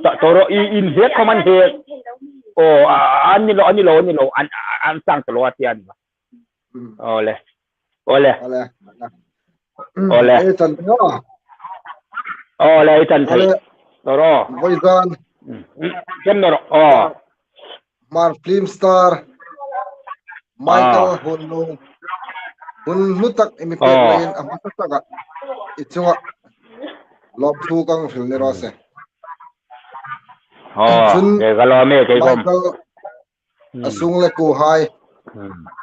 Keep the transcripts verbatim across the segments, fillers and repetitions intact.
ta, toro i, in hek khom an hek. O, a, an ni lo, an ni lo, an ni lo, an, an sang ta lo a ti an. Mm. Ole. Ole. Ole. Ole. Ei tan thei. Ole, ei tan thei. Ole. Toro. Voizan. Mm. Kem noro. O. Hmar film star Michael Hunlung. Hun hlu tak i mi pek leiin a hmasa taka i chunga lawmthu kan hril ni raw se. Chun ke ka lawm e, kei khom. Michael, a sung le kuo hai,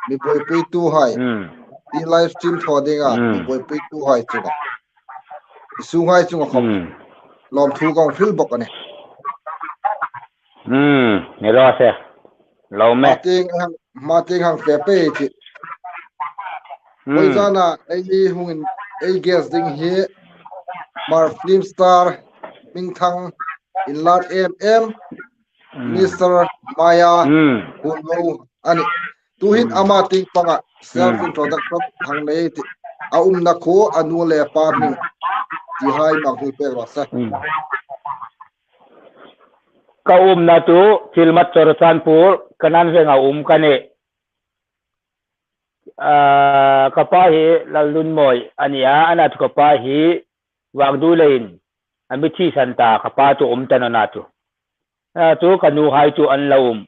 mi buoipuitu hai, i live stream thaw dinga mi buoipuitu hai chunga, i sung hai chunga khom lawmthu kan hril bawk a nih. Hmm, ni raw se. Lo me. Hma tieng hang, hma tieng hang fe pei chi. Hmm. Voizana ei hungin, ei guest ding hi Hmar film star Hmingthang inlar em em, Mister Maya Hunlung a nih. Tuhin ama tieng panga self introduction hang nei ti. A umna khuo, a nu le pa hming ti hai mi hang hril pek raw se. Ka umna chu Chilmat Churachandpur, Kanan Venga um ka nih. Ah, ka pa hi Lallunmawi a nih a, ana chu ka pa hi Vangduleiin a mi thisan ta, ka pa chu um ta naw a chu. A chu ka nu hai chu an lo um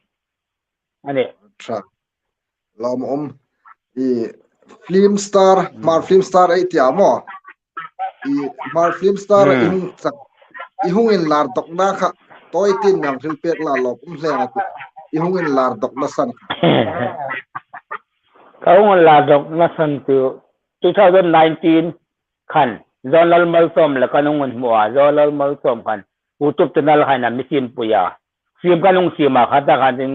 a nih. Lawmum. I film star, Hmar film star ei ti a maw? I Hmar film star i hung chak, i hung inlar dawkna kha tawi tin mi hang hril pek la, lawmum hle a ti. I hung inlar dawkna san. Ka hung inlar dawkna san chu two thousand nineteen khan Zonal Malsawm le kan hung inhmu a, Zonal Malsawm khan YouTube channel khan a mi simpui a. Siem kan hung siem a, khata khan tin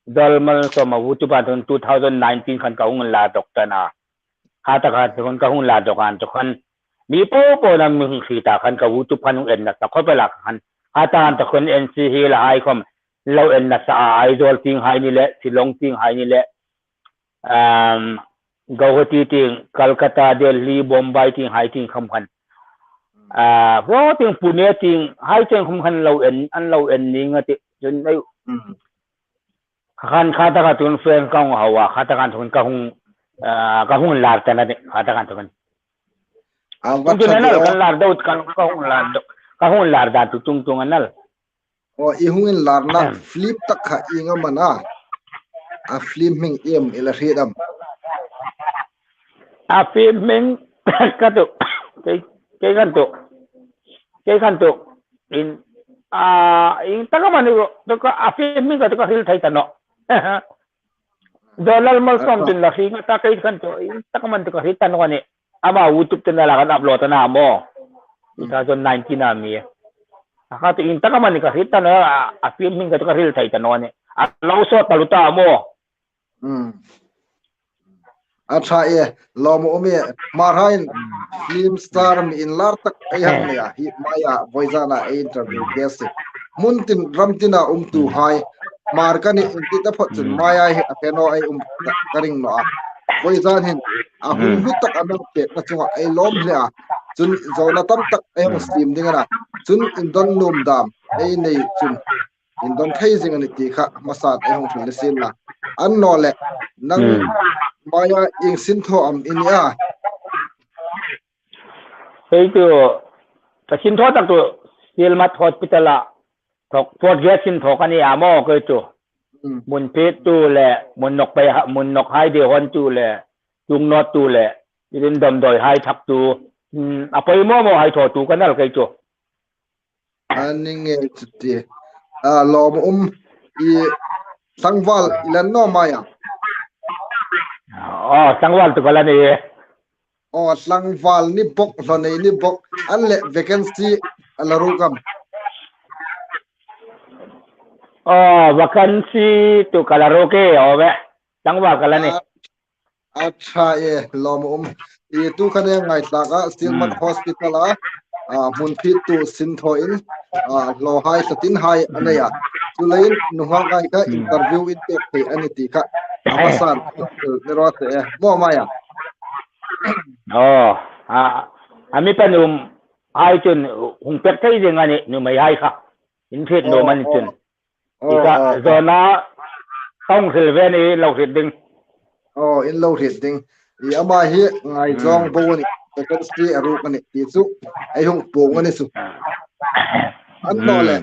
Zonal Malsawm a YouTube a tin two thousand nineteen khan ka hung inlar dawk ta a. Khata khan tin ka hung lar dawk a, chu khan mi po po na mi hung hriet a khan ka YouTube khan hung en nasa khawp el a khan. Khata khan ta khan N C Hills hai khom lo en nasa a, Aizawl tieng hai ni le, Shillong tieng hai ni le, um, Guwahati tieng, Calcutta, Delhi, Bombay tieng hai tieng khom khan. Ah, ro tieng Pune tieng hai tieng khom khan lo en, an lo en ning a ti. Chun ei khan khata khan tun fan ka hung hau a, khata khan tun ka hung, ah, ka hung lar ta a nih, khata khan tun. Tung tung a nal, kan lar dawk, kan, ka hung lar dawk, ka hung lar dan tu tung tung a nal. O, i hung inlarna film tak kha ieng am a na? A film hming iem i la hriet am? A film hming ka tu, kei, kei kan tu, kei kan tu, in, a, ieng tak am a ni tu ka, a film hming ka tu ka hril thei ta naw. Zonal Malsawm tin la hriet a ta, kei kan tu, ieng tak am a ni tu ka hril ta naw a nih. Ama YouTube channel a kan upload a na maw. Two thousand nineteen a mi. A kha tu ieng tak am a ni ka hril ta naw a, a film hming ka tu ka hril thei ta naw a nih. A lo sawt taluo ta maw. Hmm. A ṭha e, lawmum e, Hmar hain film star mi inlar tak ei hang nei a, hi Maya voizana ei interview guest. Hmun tin ram tina umtu hai, Hmar ka nih inti taphot chun Maya hi a hre naw ei um tak ka ring naw a. Voizan hin, a hung hlu tak a mi pekna chunga ei lawm hle a. Chun zona tam tak ei hung siem ding a na. Chun indon nuom dam ei nei chun indon thei zing a nih ti kha hmasan ei hung hril sien la. Annawleh, nang Maya ieng sinthaw am i ni a? Kei chu, ka sinthaw tak chu Sielmat Hospital a, thok, fourth grade sinthaw ka ni a maw kei chu. Hmun phittu le, hmun nawk pei ha, hmun nawk hai deu hawntu le, chung nawttu le, i rin damdawi hai thaktu, a poimaw maw hai thawtu ka nal kei chu. A ni ngei chu ti. A, lawmum, i tlangval i la ni naw Maya? Aw, tlangval tu ka la ni. Aw, tlangval ni bawk, hlaw nei ni bawk. Annawleh vacancy a la ruk am? Aw, vacancy tu ka la ruk e, aw ve. Tlangval ka la ni. A, a ṭha e, lawmum. I tu khan ei ngaithlak a, Sielmat Hospital a, a, hmun phittu sinthawin, a, hlawhai, hlatinhai a nei a. Chuleiin nunghak ngai kha interview in pek thei a ni ti kha a hmasan ni raw se e. Maw Maya? Aw, a, a mi panuom hai chun hung pek thei zing a nih, nuhmei hai kha. In hriet nuom a ni chun. Aw, aw, aw. Zawna ka hung hril ve a nih, lo hriet ding. Aw, in lo hriet ding. I ama hi Ngaizawng bo a nih. Secretary a ruok a nih. Ti chu ei hung puong a ni chu. Annawleh.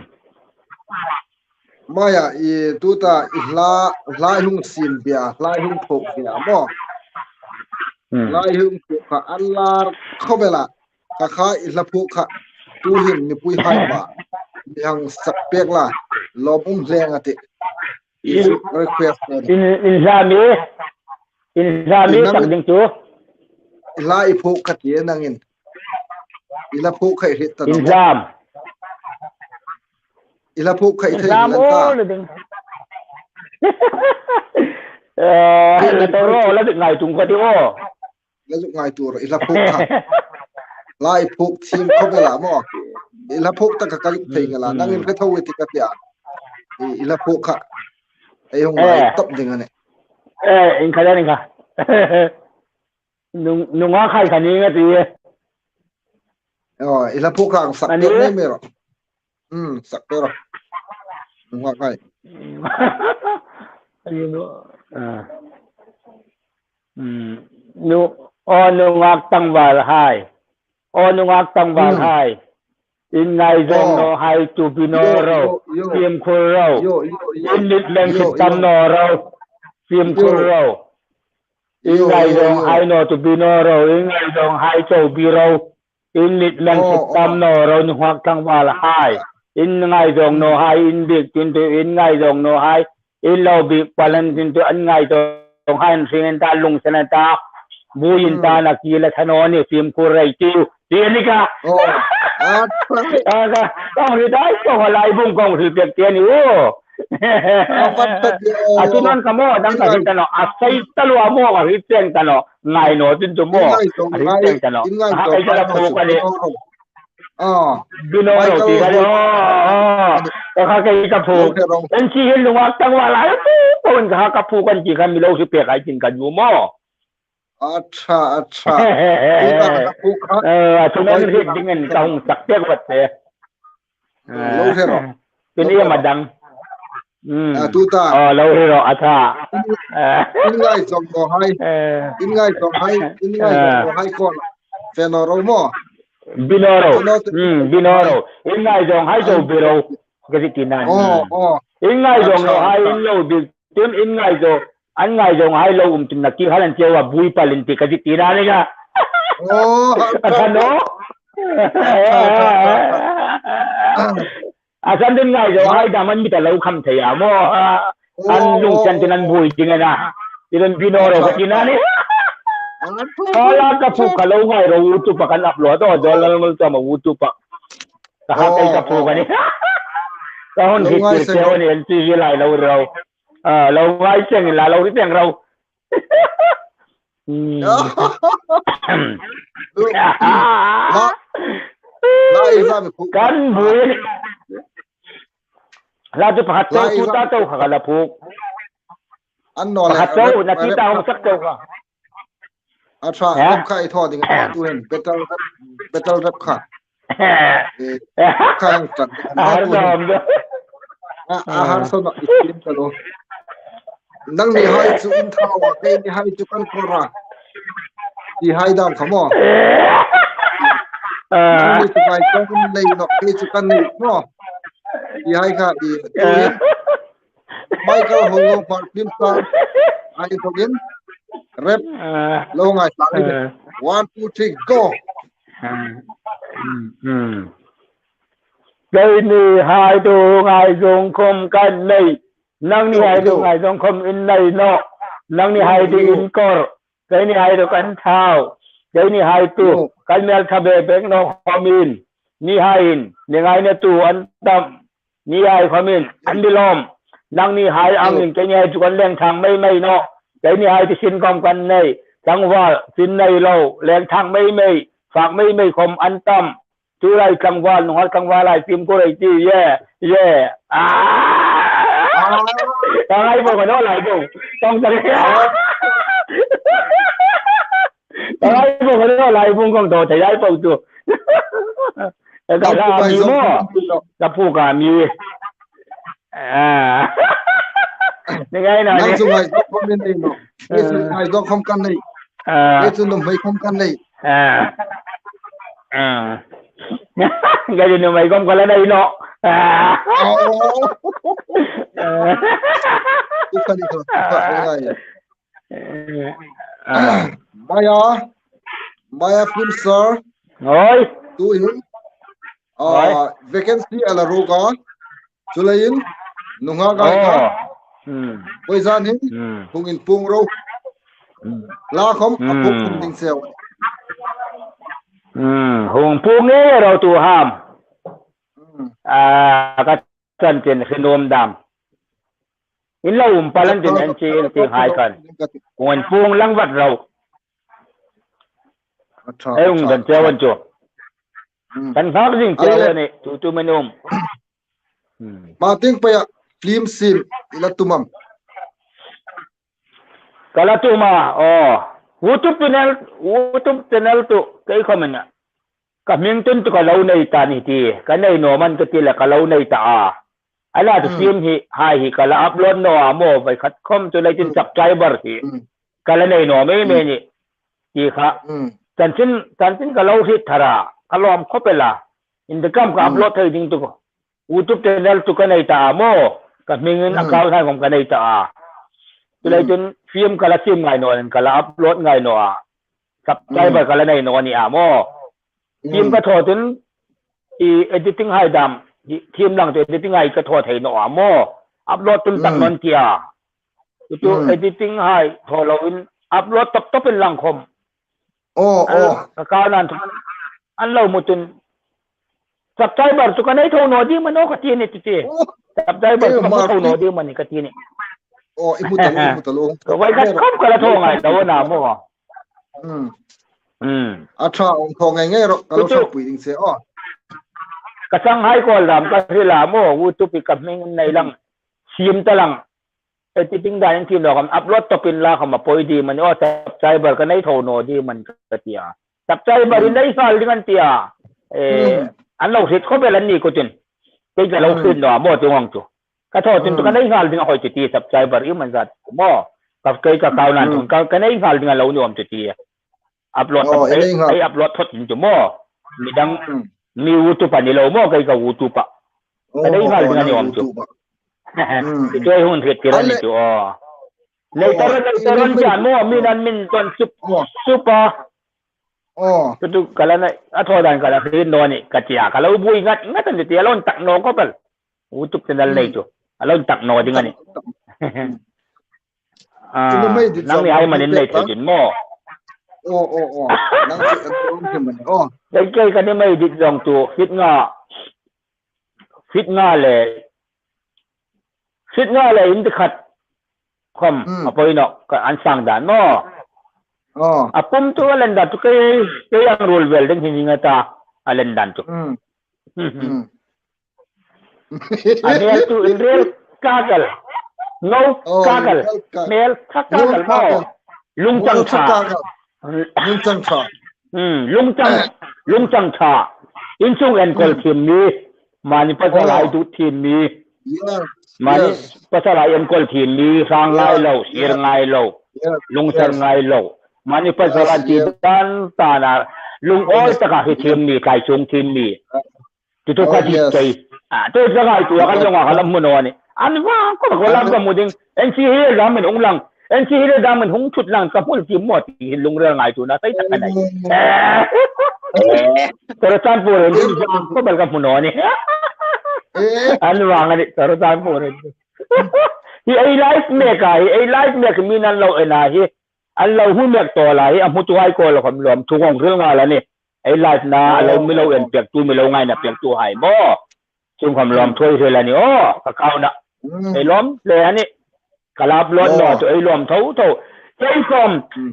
Maia, i tuta i hla, hla i hung siem bia, hla i hung phuok bia maw. Hla i hung phuok kha a lar khawp el a. Kha kha i hla phuok kha tuhin mipuihai ma mi hang sak pek la, lawm um hle a tih. I request a nih. In, in hla mi, in hla mi sak ding chu. I hla i phuok kha ti nangin. I hla phuok kha i hriet ta naw maw? In hla. I hla phuok kha i thei hla lan ta. Aw, le ding. Eh, la to ro, la ngai tung kha ti aw. La zuk ngai tur, i hla phuok kha. Hla i phuok thiem khawp el a maw. I hla phuok tak kha ka zuk thei ngal a. Nangin hre tho i ti ka tia. I, i hla phuok kha. Ei hung ngai tawp ding a nih. Eh, in kha, in kha. Nung, nunghak hai kha ning a ti. Aw, i hla phuok kha ang sak pek mei mei ro. Hmm, sak pek ro. Nunghak hai. Ani nu, ah. Hmm. Nu, aw nunghak tlangval hai. Aw nunghak tlangval hai. In ngaizawng naw hai chu bi naw ro. Fimkhur ro. In mit leng sit tam naw ro. Fimkhur ro. In ngaizawng hai naw chu bi naw ro. In ngaizawng hai chu bi ro. In mit leng sit tam naw ro, nunghak tlangval hai. In ngaizawng naw hai, in biek tin tu, in ngaizawng naw hai. In lo biek pal an tin tu, an ngaizawng hai an hring an ta, lungsen an ta. Buoi in ta na ki la tha naw ni, fimkhur rei tiu. Ti a ni kha. Aw. A, ka, ka hre dai tawk a, lai bung ka hung hril pek ti a ni u. A, fat fat. A, chu nan ka maw, dang ka hre ta naw. A sei ta lo a maw, ka hre cheng ta naw. Ngai naw tin chu maw. A hre cheng ta naw. Ha, kei ka la phuok a nih. Aw. Bi naw ro ti ka nih. Aw, aw. Ka kha kei ka phuok. An chi hin nunghak tlangval a phuok, phuok ka kha ka phuok an chi kha mi lo hre pek ai tin ka nu maw. Acha, acha. Ei ka phuok kha. Eh, a chu nan hriet ding an ka hung sak pek vat te. Lo hre ro. Tin i ma dang. Hmm. A, tuta. Aw, lo hre ro, a tha. In ngaizawng naw hai. Eh. In ngaizawng hai, in ngaizawng naw hai kon. Fe naw ro maw. Bi naw ro. Hmm, bi naw ro. In ngaizawng hai chu bi ro. Ka zuk ti nan. Aw, aw. In ngaizawng naw hai, in lo bi. Tin in ngaizawng. An ngaizawng hai lo um tin na ki hal an cheu a buoi pal in ti ka zuk ti nan a ni kha. Aw, a tha naw. A san tin ngaizawng hai dam an mit a lo kham thei a maw. An lungsen tin an buoi ding a na. Tin an bi naw ro ka ti nan a nih. Ala ka phuok kha lo ngai ro u tu pa kan upload aw, dol lal mal tu ma u tu pa. Ka ha kei ka phuok a nih. Ka hon hik tir cheu a nih, an ti hi lai lo ro. A, lo ngai cheng la lo ri cheng ro. Hmm. Kan buoi. La chu pakhat chau tu ta chau kha ka la phuok. An naw le. Pakhat chau, na ti ta hung sak chau kha. A tha, rap kha i thaw ding a tu hin, battle rap, battle rap kha. Eh, kha hang chan. A har dam do. A, a har so na i tin ka lo. Nangnihai chu in thaw a, keinihai chu kan kawr a. Tihai dam kha maw. Nangni chu ngai tawng nei nawh, kei chu kan nei maw. Tihai kha i, tu hin. Michael Holo Park Lim Sang. Ai to in. Rap. Lo ngai tlang in. One, two, three, go. Keinihai chu ngaizawng khawm kan nei. Nangnihai chu ngaizawng khawm in nei nawh. Nangnihai chu in kawr. Keinihai chu kan thaw. Keinihai chu kan mel tha bek bek naw khawmin. Nihai hin, ni ngaina tu an tam. Nihai khawmin, an dilawm. Nangnihai angin, keinihai chu kan leng thang mei mei nawh. Keinihai chu sin khawm kan nei. Tlangval, sin nei lo, leng thang mei mei. Fak mei mei khawm an tam. Chu lai tlangval, nunghak tlangval lai fimkhur ei ti, ye, ye. Ah! Ka ngai bo ka naw lai bo. Tong tang. Ka ngai bo ka naw lai bo kong to, thei lai bo tu. Ka la mi maw. Ka phuok a mi. Ah. Ni ngai naw. Nang chu ngaizawng khom ni naw. Ni chu ngaizawng khom kan nei. Ah. Ni chu nuhmei khom kan nei. Ah. Ah. Ngai nuhmei khom ka la nei naw. Ah. Oh. Ah. Maya, Maya Film Star. Hoi. Tuhin. Hoi. Ah, vacancy a la ruk a. Chuleiin, nunghak ai ka. Oh. Hmm. Poizanin, hmm, hung inpuong ro. Hmm. La khom, a phuok khom ding cheu. Hmm. Hung puong ngei ro tu ham. Hmm. Ah, ka chanchin hre nuom dam. In lo um pal an tin en chi in ti hai kan. Hung inpuong lang vat ro. Acha, ei hung acha, dan cheu an chu. Hmm. Kan hak zing cheu a ni, tu tu men um. Hmm. Ma ting paya film sim i la tum am? Ka la tum a, oh. YouTube channel, YouTube channel tu kei comment a. Ka hming tun tu ka lo nei ta ni ti, ka nei naw am ka ti le ka lo nei ta a. A la tu film hi, hai hi ka la upload naw a maw, vai khat khom tu lei tin subscriber hi. Hmm. Ka la nei naw mei mei ni. Ti kha. Hmm. Chanchin, chanchin ka lo hriet thar a, ka lawm khop el a. Intikam ka upload thei ding tu ko. YouTube channel tu ka nei ta a maw. Ka hmingin account hai khom ka nei ta a. Tu lei tin film ka la sim ngai naw, ka la upload ngai naw a. Subscriber ka la nei naw ni a maw. Film ka thaw tin, i editing hai dam, i film lang tu editing hai ka thaw thei naw a maw. Upload tum tak naw ti a. Tu editing hai thaw loin upload top top in lang khom. Oh, oh. Ka kal nan thon. An lo mu tun. Subscriber tu ka nei tho naw ding am a naw ka ti ni ti ti. Oh. Subscriber tu ka hmu tho naw ding am a ni ka ti ni. Oh, i hmu ta lo, i hmu ta lo. Ka vai khat khom ka la thaw ngai lo na maw. Hmm. Hmm. A tha ong thaw ngai ngai ro, ka lo sawpui ding che, oh. Ka sang hai kawl dam ka hril a maw, YouTube ka hming nei lang. Sim ta lang. Editing dan in ti naw khom upload top in la khom a poi ding am a ni, oh, subscriber ka nei tho naw ding am a ni ka ti a. Subscriber in nei nghal ding an ti a. Eh, an lo hriet khop el an ni ko tin. Kei ka lo hriet naw a maw ti ngong chu. Ka thaw tin tu ka nei nghal ding a hoi chu ti subscriber i man zat maw. Ka kei ka kau nan thung ka, ka nei nghal ding a lo ni awm chu ti. Upload ei, ei upload thot ding chu maw. Mi dang, mi YouTube a ni lo maw, kei ka YouTube a. Ka nei nghal ding a ni awm chu. Ti tu ei hun hriet tir a ni chu, oh. Nei tar, nei tar an ti a maw, mi nan min ton sup, sup a. Oh. Tu tu ka la nei, a thaw dan ka la hriet naw ni, ka ti a, ka lo buoi ngat ngat an ti a, lo intak naw khop el. YouTube channel nei chu. A lo intak naw ding a ni. Ah, nang ni hai manin nei thei chun maw. Oh, oh, oh. Nang chu an tum hi man. Oh. Kei, kei ka ni mei dik zong tu, hit nga. Hit nga le. Hit nga le in ti khat. Khom, a poi naw, ka an sang dan maw. Oh. A pum tu a len dan tu kei, kei ang rul vel ding hi ni nga ta, a len dan tu. Hmm. A hmel tu inrel kakal. Ngo kakal. Hmel tha kakal maw. Lungchang tha. Lungchang tha. Hmm, lungchang, lungchang tha. Insung enkol thiem mi. Mani pasal hai tu thiem mi. Mani pasal hai enkol thiem mi. Sang ngai lo, sir ngai lo. Lungchang ngai lo. Mani pasal hai ti dan ta na. Lungawi taka hi thiem mi, kai chung thiem mi. Ti tu ka dit kei. A, tu ka ngai tu ka zong a ka la hmu naw ni. An vang ko ko lam ka hmu ding. N C Hill dam in hung lang. N C Hill dam in hung thut lang ka hmu ti maw ti hin lungril ngai tu na sai tak ka nei. Churachandpur in ko bel ka hmu naw ni. An vang a ni Churachandpur in. Hi ei live mek a, hi ei live mek mi nan lo en a hi. An lo hmu mek tawl a hi, a hmutuhai ko lo khom lawmthu ngong ril ngal a ni. Ei live na, a lo mi lo en pek tu, mi lo ngaina pek tu hai maw. Chung khom lawmthu ei ril a ni aw, ka kau na. Ei lawm le a ni. Ka la upload naw chu ei lawm tho tho. Kei khom,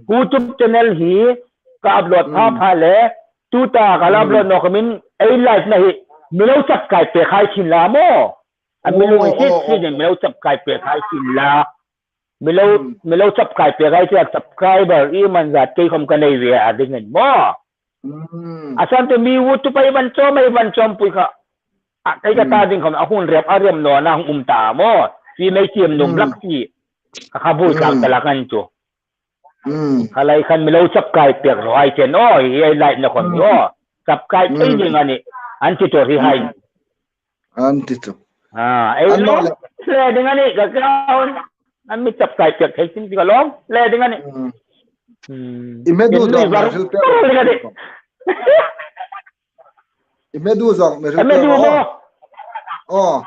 YouTube channel hi, ka upload pha pha le, tuta ka la upload naw khomin, ei live na hi, mi lo subscribe pek hai thin la maw. A mi lo hit hit mi lo subscribe pek hai thin la. Mi lo, mi lo subscribe pek hai tia subscriber i man zat kei khom ka nei ve a ding in maw. Hmm. A san tu mi u tu pai van chom, ei van chom pui kha. A, kei ka ta ding khom, a hun rem, a rem naw na hung um ta maw. Fi mei tiam num lak fi. Ka kha bui kang ta lak an chu. Hmm. Kha lai khan mi lo chap kai pek ro hai chen. O, hi ei lai na khom. O, chap kai thei ding a nih. An ti tur hi hai. An ti tur. A, ei lo le ding a nih, ka kaun. An mi chap kai pek thei sin ti ka lawm. Le ding a nih. Hmm. Hmm. I medu zong mi hril pek ding a nih. I medu zong mi hril pek ding a nih. O.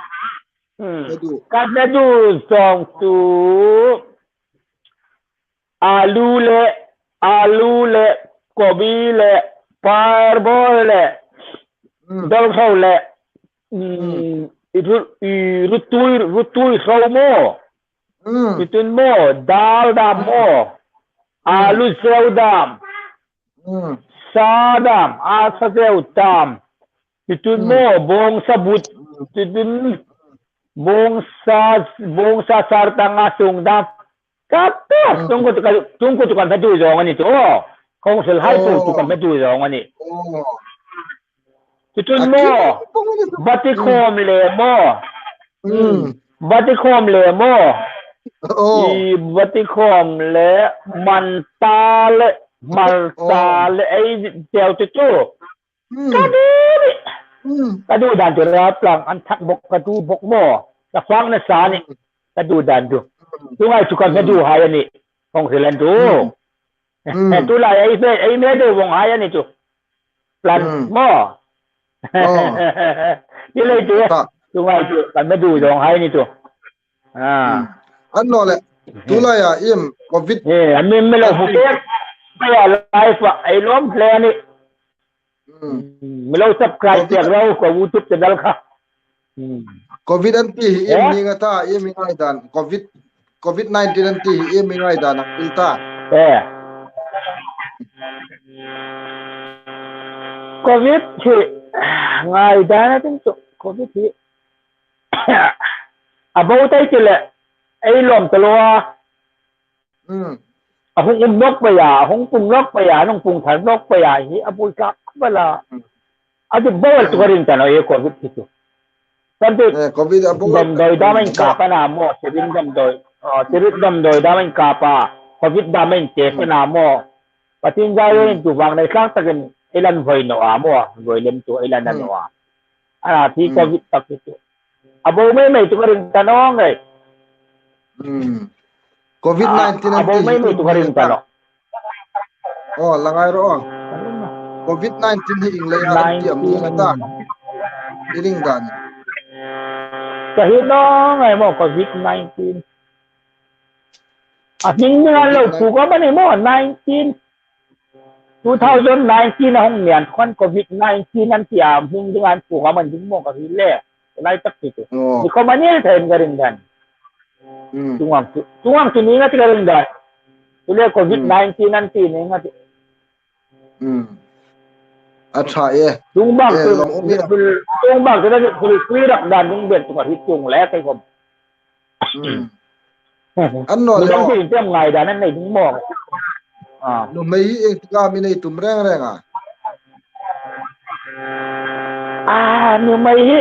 Hmm. Medu. Ka medu zong tu alu le, alu le, kobi le, parbol le, dol khau le, mm, i ru-, i rutui, rutui khau maw. Mm. Itun maw, dal dam maw. Alu seu dam. Mm. Sa dam, a sa seu dam. Itun maw, bawngsa but. Itun bawngsa, bawngsa sar tanga sung dam. Ka ta, tung ku tu ka, tung ku tu kan hmedu zong a ni tu. Kong sel hai pu tu kan hmedu zong a ni. Itun maw, bati khom le maw. Mm. Bati khom le maw. I bati khom le, man ta le, mal ta le, ei teu tu tu. Ka du ni. Ka du dan tu ra plang an thak bok ka du bok maw. Ka fang na sa ni. Ka du dan tu. Tu ngai tu kan ka du hai a ni. Kong sel an tu. Tu lai ei fe, ei me du vong hai a ni tu. Plan maw. Ti lai tu. Tu ngai tu kan ka du vong hai ni tu. A. An naw le. Tu lai a im covid. E, a mi mi lo hu pek. Pei a life a, ei lawm hle a ni. Mi lo subscribe pek ro ko YouTube channel kha. Covid an ti hi im ni nga ta, im i ngai dan. Covid, covid nineteen an ti hi im i ngai dan a pil ta. E. Covid hi ngai dan a tin chu. Covid hi. A bo tai ti le. Ei lawm ta lo a. A hung um nawk pei a, a hung pung nawk pei a, a hung pung thar nawk pei a, hi a bul tlak bal a. A di bawal tu ka ring ta naw e covid hi chu. Kan ti covid a bawal damdawi dam in kap a na maw, sirin damdawi. Sirin damdawi dam in kap a, covid dam in test a na maw. Pathien zai in tu vang nei tlang takin ei lan voi naw a maw, voi lem tu ei lan naw a. A na thi covid tak hi chu. A bo mei mei tu ka ring ta naw ngai. Covid nineteen a bo mei mei tu ka ring ta naw. O, la ngai ro. Covid nineteen hi ieng lai a ti am ni ta. I ring dan. Ka hi naw ngai maw covid nineteen. A hming ding an lo puk a mani maw nineteen. Two thousand nineteen a hung nian khan covid nineteen an ti a hming ding an puk a man ding maw ka hi le. Lai tak ti tu. Ni ko mani el then ka ring dan. Tungang tu, tungang tu ni nga ti ka ring dan. Tu le covid nineteen an ti ni nga ti. A tha e. Tungbak tu, tungbak tu na tu kui rak dan ding ben tu ka hi tung le kai kom. An naw le. Dang ti tem ngai dan an nei ding maw. Numei hi ieng tika mi nei tum reng reng a. A, numei hi.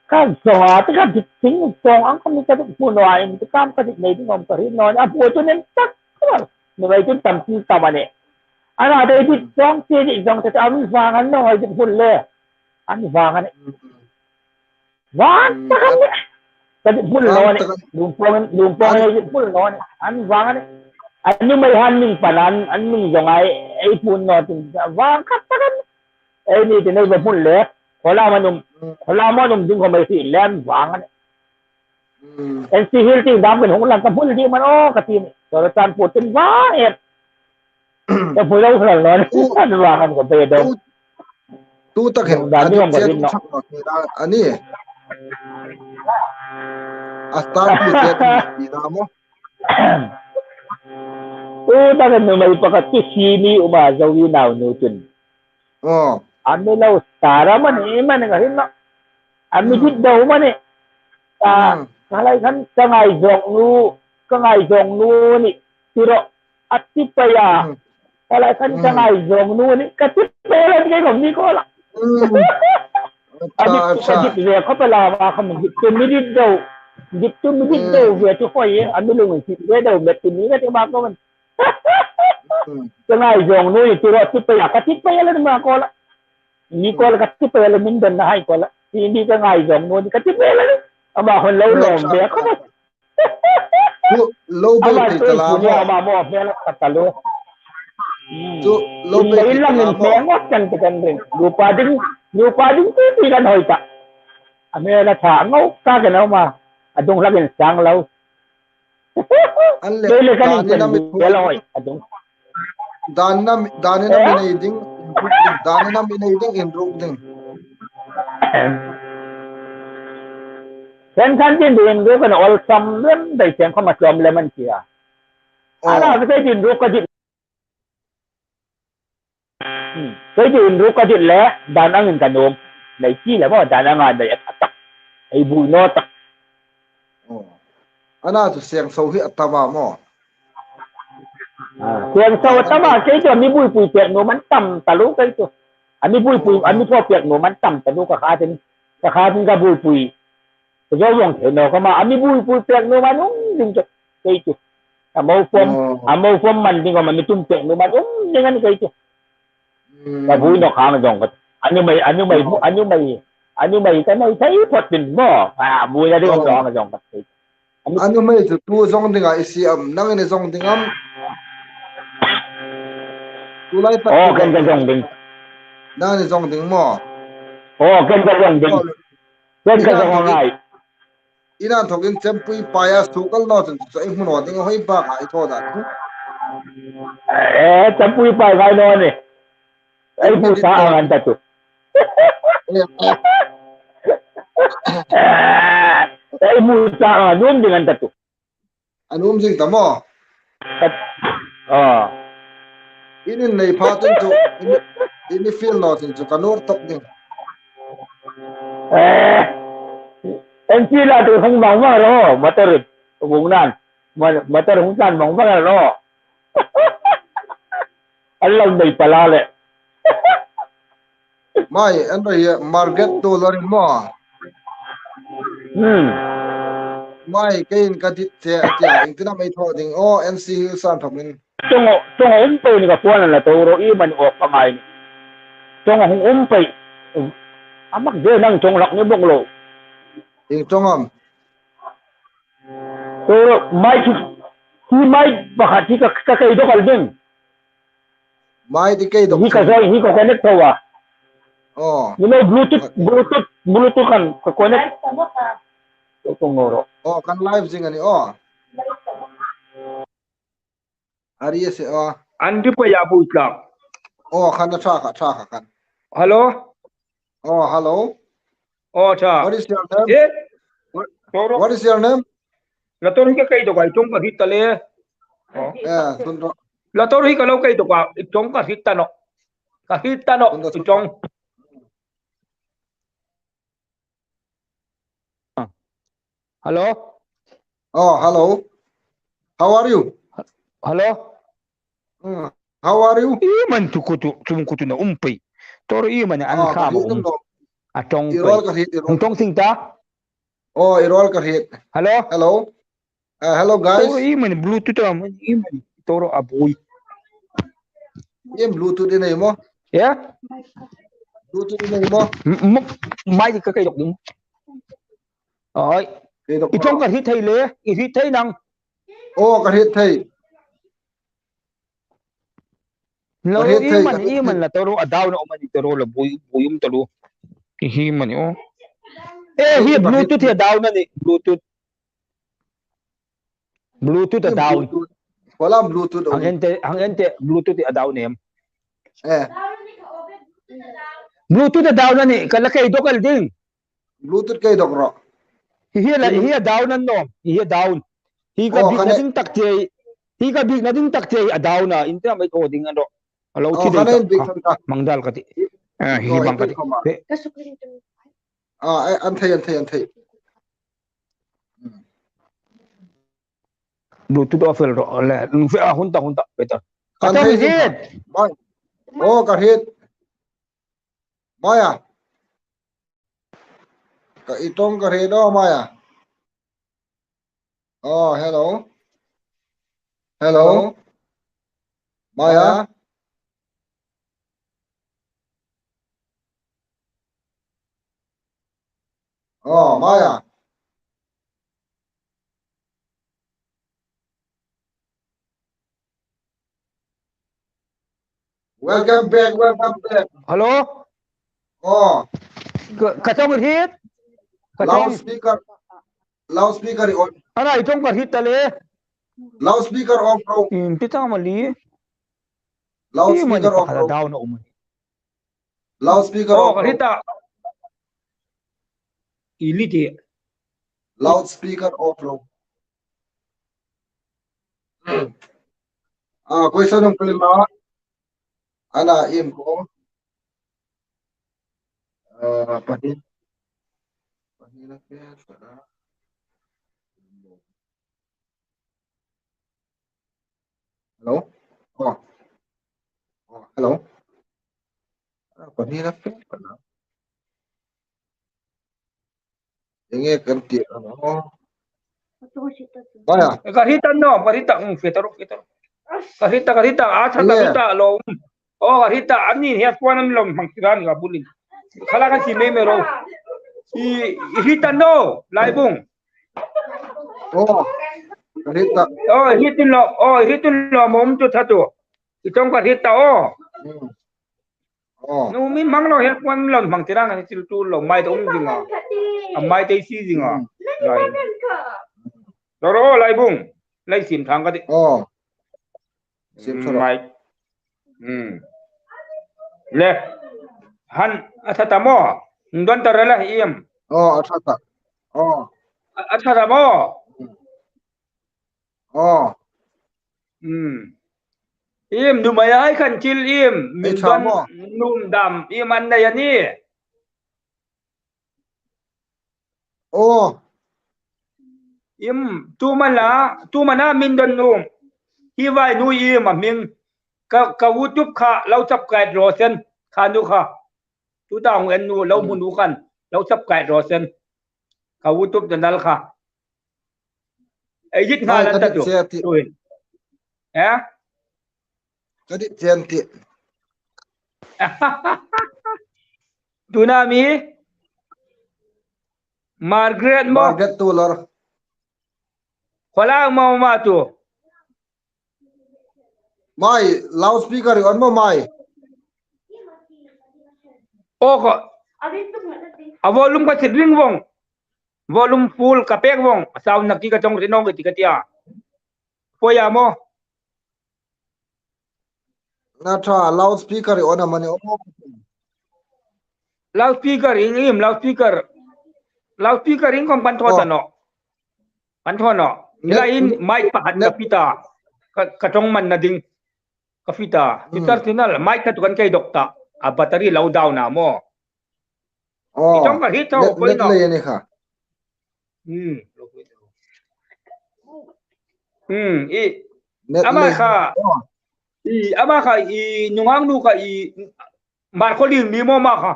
Ka zong a, tika dik ting zong ang kami ka dik hmu naw a, in tika ka dik nei ding om ka ri naw a, bu tu nen tak ka. Numei tu tam ting tam a ni. Ana dei dik zong ti dik zong ta am vang an naw ai dik hmu le. An vang a ni. Vang tak a ni. Ka dik hmu naw a ni. Lungpong, lungpong ai dik hmu naw a ni. An vang a ni. An numei han ning pan an, an ning zong ai, ei hmu naw tin vang khat tak a ni. Ei ni ti nei ba hmun le. Khola manum. Khola manum ding ko mai si len vang a ni. En si hil ting dam kan hung lang ka hmun ding man o ka ti ni. Tora tan pu tin vang et. Ka hmu lo hral non. An vang an ko be dong. Tu tak hen. Dan ni om ka tin no. Ani. Asta pu te ti da mo. Tu tak hen numei pakhat ti si ni uma zawi nau nu tun. Aw. A mi lo star a mani, mani ka hin na. A mi dit do mani. Ka, ka lai khan ka ngai zong nu, ka ngai zong nu ni. Tiro, a ti pa ya. Ka la khan ka ngaizawng naw ni, ka ti pei la, kei khom ni ko la. A dit chu ka dit ve khop el a, ama khom dit chu mi dit deu, dit chu mi dit deu ve chu khoi, a mi lung dit ve deu met chu ni ka ti ma ko man. Ka ngaizawng naw ni, ti ro ti pei a, ka ti pei la ma ko la. Ni ko la ka ti pei la, min don na hai ko la. Ti ni ka ngaizawng naw ni, ka ti pei la. Ama khom lo lawm ve khop. Chu lo bel thei ta la maw? Ama mo hmel ka ta lo. Chu lo bel thei ta la maw? Ngot kan te kan ring. Nupa ding, nupa ding ti ti kan hoi ta. A hmel a tha ngau ka kan au ma. A dung hlak in sang lo. An le, le kan in kan hoi a dung. Dan na, dan na mi nei ding, dan na mi nei ding, inruk ding. Ken khan din din ru kan ol sam lem dai, ken khom a sam lem an tia. Ala ve kei din ru ka dit. Kei din ru ka dit le, dan angin ka nuom. Nei ti le maw, dan anga nei a tak. Ei bui naw tak. Ana chu seng so hi a tam a maw? Seng so a tam a, kei chu a mi buipui pek nuom an tam ta lo kei chu. A mi buipui, a mi thaw pek nuom an tam ta lo ka kha tin. Ka kha tin ka buipui. Ka zo vong thei naw ka ma, a mi buipui pek nuom an um ding chu. Kei chu. A mo fom, a mo fom man ding khom a mi tum pek nuom an um ding an kei chu. Ka bui nawk hang zong ka. A nuhmei, a nuhmei, a nuhmei, a nuhmei ka nei thei phot tin maw. A bui na ding khom nawk hang zong ka. A nuhmei chu tu zong ding a i si am, nangin i zong ding am? Tu lai tak. Aw, ken ka zong ding. Nangin i zong ding maw? Aw, ken ka zong ding. Ken ka zong a ngai. Inthawkin Chempui Pai a sukal naw chun chu ei hmu naw ding, hoi bak a i thaw dan. Eh, Chempui Pai ngai naw ni. Ei hmu ta ang an ta chu. Ei hmu ta ang an um ding an ta chu. An um ding ta maw? Aw. In in nei pha chun chu, in, in i fiel naw chun chu ka nur tok ding. Eh. En chi la tu hung bang bang ro, motor hung nan. Motor hung tan bang bang ro. An lo nei pala le. Mai, an ro hi Margaret tu lo rin maw? Hmm. Mai, kei in ka dit che, a tia, iengtin am ei thaw ding, aw, N C Hills an thawk in. Chong, chong um pei ni ka puan an la to ro i man ok pa ngai ni. Chong hung um pei. A mak de nang chong lak ni bok lo. Ieng chong am? To ro, mai chu, hi mai pakhat hi ka, ka kei dok al ding. Mai ti kei dok. Hi ka zoi, hi ka connect tho a. Oh. You know, Bluetooth, Bluetooth, Bluetooth kan ka connect. Ko ko ngoro. Oh, kan live zing a ni, oh. Ari ase, oh. An di pa ya bu tlak. Oh, kan a ṭha kha, ṭha kha kan. Hello? Oh, hello. Oh, ṭha. What is your name? Eh? What, what is your name? La tor hi ka kei dok a, i ṭawng ka hriet ta le. Oh. Eh, sun ro. La tor hi ka lo kei dok a, i ṭawng ka hriet ta nawh. Ka hriet ta nawh, sun ro, i ṭawng. Hello? Oh, hello. How are you? Hello? Hmm. How are you? I man tu kutu, tum kutu na um pei. Tor i man an kha um. A ṭawng pei. Hung ṭawng sing ta? Oh, i ruol ka hriet. Hello? Hello? Uh, hello, guys. Tor i man Bluetooth a man i man. Tor a bui. Em Bluetooth i nei maw? Yeah? Bluetooth i nei maw? M-, m-, mai ka kei dok ding. Oi. Kei dok. I ṭawng ka hriet thei le, i hriet thei nang. Oh, ka hriet thei. Lo, i man, i man la tor a down a, man tor la bui, bui um ta lo. Hi man, oh. Eh, hi Bluetooth hi down a ni, Bluetooth. Bluetooth a down. Ko la Bluetooth. Hang en te, hang en te, Bluetooth a down em. Eh. Bluetooth a down a ni, ka la kei dok el ding. Bluetooth kei dok ro. Hi hi la, hi a down an nawm. Hi a down. Hi ka bikna ding tak che. Hi ka bikna ding tak che a down a. Iengtin am ei thaw ding an ro. A lo thi dai ta. Mang dal ka ti. Ah, hi bang ka ti. Ah, eh, an thei, an thei, an thei. Bluetooth off el ro le. Fe a hun ta, hun ta. Better. Ka tawng hriet. Mai. Oh, ka hriet. Maya. Ka i tawng ka hriet, oh, Maya. Oh, hello. Hello. Maya. Oh, Maya. Welcome back, welcome back. Hello? Oh. Ka, ka tawng hriet? Ka tawng. Loudspeaker. Loudspeaker on. Ana, i tawng ka hriet ta le. Loudspeaker off ro. Ieng ti ta am a ni? Loudspeaker off ro. Down a um. Loudspeaker off ro. Oh, ka hriet ta. I li ti. Loudspeaker off ro. Ah, question um kali ma. Ana, iem ko. Ah, pahni. Pahni la ke, sana. Hello? Oh. Oh, hello? Ah, pahni la ke, sana. Eng nge kan ti a naw. Maya. Ka hriet ta naw, ka hriet ta, um, fe ta ro, fe ta ro. Ka hriet ta, ka hriet ta, a ṭha ta, ka hriet ta lo. Oh, ka hriet ta, an ni headphone an lo hmang tir a ni ka bul in. Khala kan ti mei mei ro. I, i hriet ta naw, Laibung. Oh, ka hriet ta. Oh, hriet in lo, oh, hriet in lo, mo um tu tha tu. I tawng ka hriet ta, oh. Hmm. Oh. Nu min hmang lo, headphone lo hmang tir a, ngei sil tu lo, mic um zing a. A mic ei sie zing a. Hmm. Lai. Ro ro, Laibung. Lai sim thang ka ti. Oh. Sim thang. Mic. Hmm. Le. Han, a ṭha ta maw. Don ta re la iem. Oh, a ṭha ta. Oh. A, a ṭha ta maw. Hmm. Oh. Hmm. Iem, nuhmei hai khan thil iem, min don nuom dam iem an nei a ni. Oh. Iem, tu am a la, tu am a na min don nuom. Hi vai nu iem a hming. Ka, ka YouTube kha lo subscribe raw se, kha nu kha. Tu ta hung en nu, lo hmu nu khan, lo subscribe raw se. Ka YouTube channel kha. Ei dit nga lan ta tu. Tuhin. Eh? Ka dit chen ti. Tu na mi? Margaret maw? Margaret tu lor. Khuo la um am a tu? Mai, loudspeaker i on maw mai? Oh, ka, a volume ka thit ring vong. Volume full ka pek vong. Sound na ki ka tawng ring naw ka ti ka tia. Poi a maw? Na ṭha, loudspeaker i on am a ni? Oh. Loudspeaker ieng, loudspeaker. Loudspeaker ieng khom kan thaw ta naw. Kan thaw naw. Hi lai hin mic pakhat ka fit a. Ka, ka tawng man na ding. Ka fit a. Hmm. Sister Sinal, mic kha tu kan kei dok ta. A battery lo down a maw. Oh. I tawng ka hriet tho, net, poi net naw. Lei a ni kha. Hmm. Hmm, i. Net ama lei kha. Oh. I, ama kha, i, nunghak nu kha, i, Hmarkhawlien mi maw ama kha.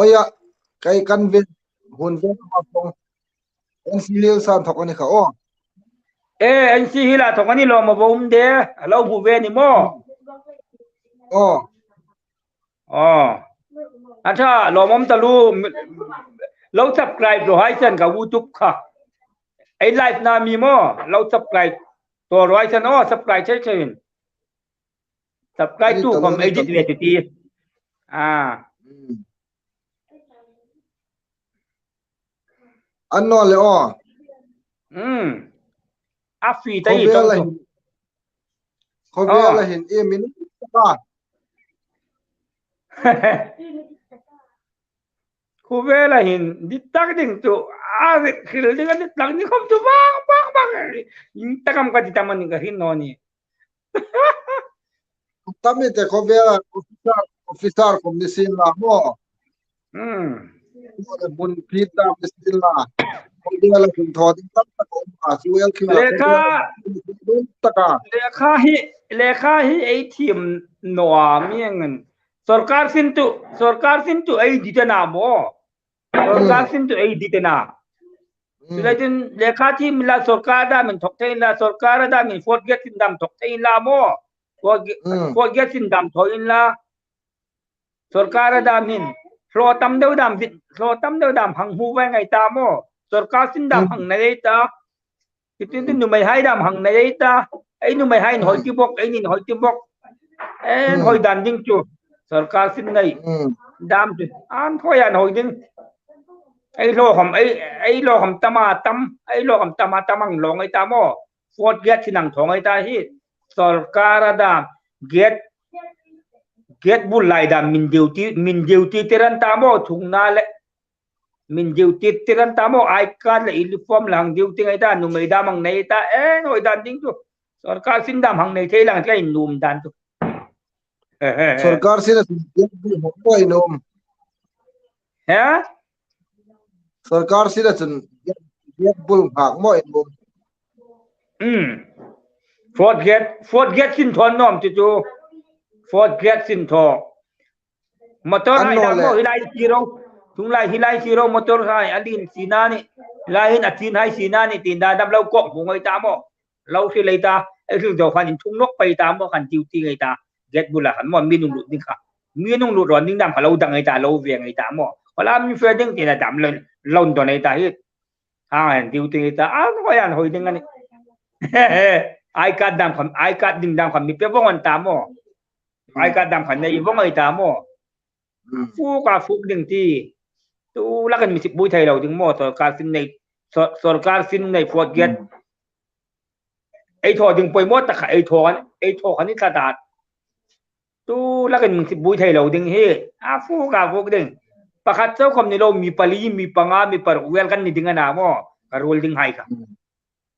Oi a, kei kan ve, hun ve ma kong. N C Hills a inthawk a ni kha, aw. E, N C Hills a inthawk a ni lawm a, va um de, a lo hmu ve ni maw. Aw. Aw. A ṭha, lawmum taluo, lo subscribe raw hai chen ka YouTube kha. Ei live-na mi maw, lo subscribe. Tawl raw hai chen, aw, subscribe thei thei in. Subscribe tu khom ei dit ve ti ti. Ah. Hmm. An naw le aw. Hmm. A fie ta i tawng tu. Khawvela hin i min ta. Khawvela hin dit tak ding tu. A hril ding a dit tak ni khom tu bang, bang, bang. Ieng tak am ka dit am a ni ka hriet naw ni. Tam i te khawvela officer, officer khom ni sien la maw. Hmm. Hmun phit dam ni sien la. Lekha, lekha hi, lekha hi ei thiem naw a mi ang. Sorkar sin tu, sorkar sin tu ei dit a na maw. Sorkar sin tu ei dit a na. Chuleiin lekha thiem la sorkar dam inthawk thei inla, sorkar dam in fourth gate sin dam thawk thei inla maw. Fourth gate, fourth gate sin dam thaw inla. Sorkar dam hin, hlaw tam deu dam, hlaw tam deu dam hang hmu ve ngai ta maw. Sorkar sin dam hang nei ei ta. Hitin tin nuhmeihai dam hang nei ei ta. Ei nuhmeihai inhawi ti bawk, ei inhawi ti bawk. Ei inhawi dan ding chu. Sorkar sin nei. Dam chu. An thawi an hawi ding. Ei hlaw khawm, ei, ei hlaw khawm tam a tam, ei hlaw khawm tam a tam hang hlaw ngai ta maw. Fourth gate sin hang thaw ngai ta hi. Sorkar dam, gate, gate bul lai dam min duty, min duty tir an ta maw, thungna le. Min duty tir an ta maw, I card le uniform la hang duty ngai ta, nuhmei dam hang nei ta, ei inhawi dan ding chu. Sorkar sin dam hang nei thei lang ka innuom dan chu. Sorkar sin a chun gate bul hawk maw innuom. He? Sorkar sin a chun gate, gate bul nghak maw innuom. Hmm. Fourth gate, fourth gate sin thaw an nuom chu chu. Fourth gate sin thaw. Motor hai dam maw, hi lai si ro. Thung lai hi lai si ro, motor hai, a lien si na ni. Lai hin a chin hai si na ni, tin da dam lo kawk hmu ngai ta maw. Lo si lei ta, ei hril zo khan in thung nawk pei ta maw, khan duty ngai ta. Gate bula khan maw, mi nung lut ding kha. Mi nung lut rawn ding dam kha lo dang ngai ta, lo ve ngai ta maw. Khaw la mi fe ding tina dam lo, lo dawn ngai ta hi. Hang an duty ngai ta, an hawi an hawi ding a ni. I card dam khan, I card ding dam khan mi pe vawng an ta maw. I card dam khan nei vawng ngai ta maw. Fuk a fuk ding ti. Tu lakin mi sip bui thei lo ding maw, sorkar sin nei, sor-, sorkar sin nei fourth gate. Ei thaw ding poimaw tak kha, ei thaw khan, ei thaw khan i tla ta. Tu lakin mi sip bui thei lo ding hi. A fuk a fuk ding. Pakhat chau khawm ni lo, mi pali, mi panga, mi paruk vel kan ni ding a na maw. Ka rul ding hai kha.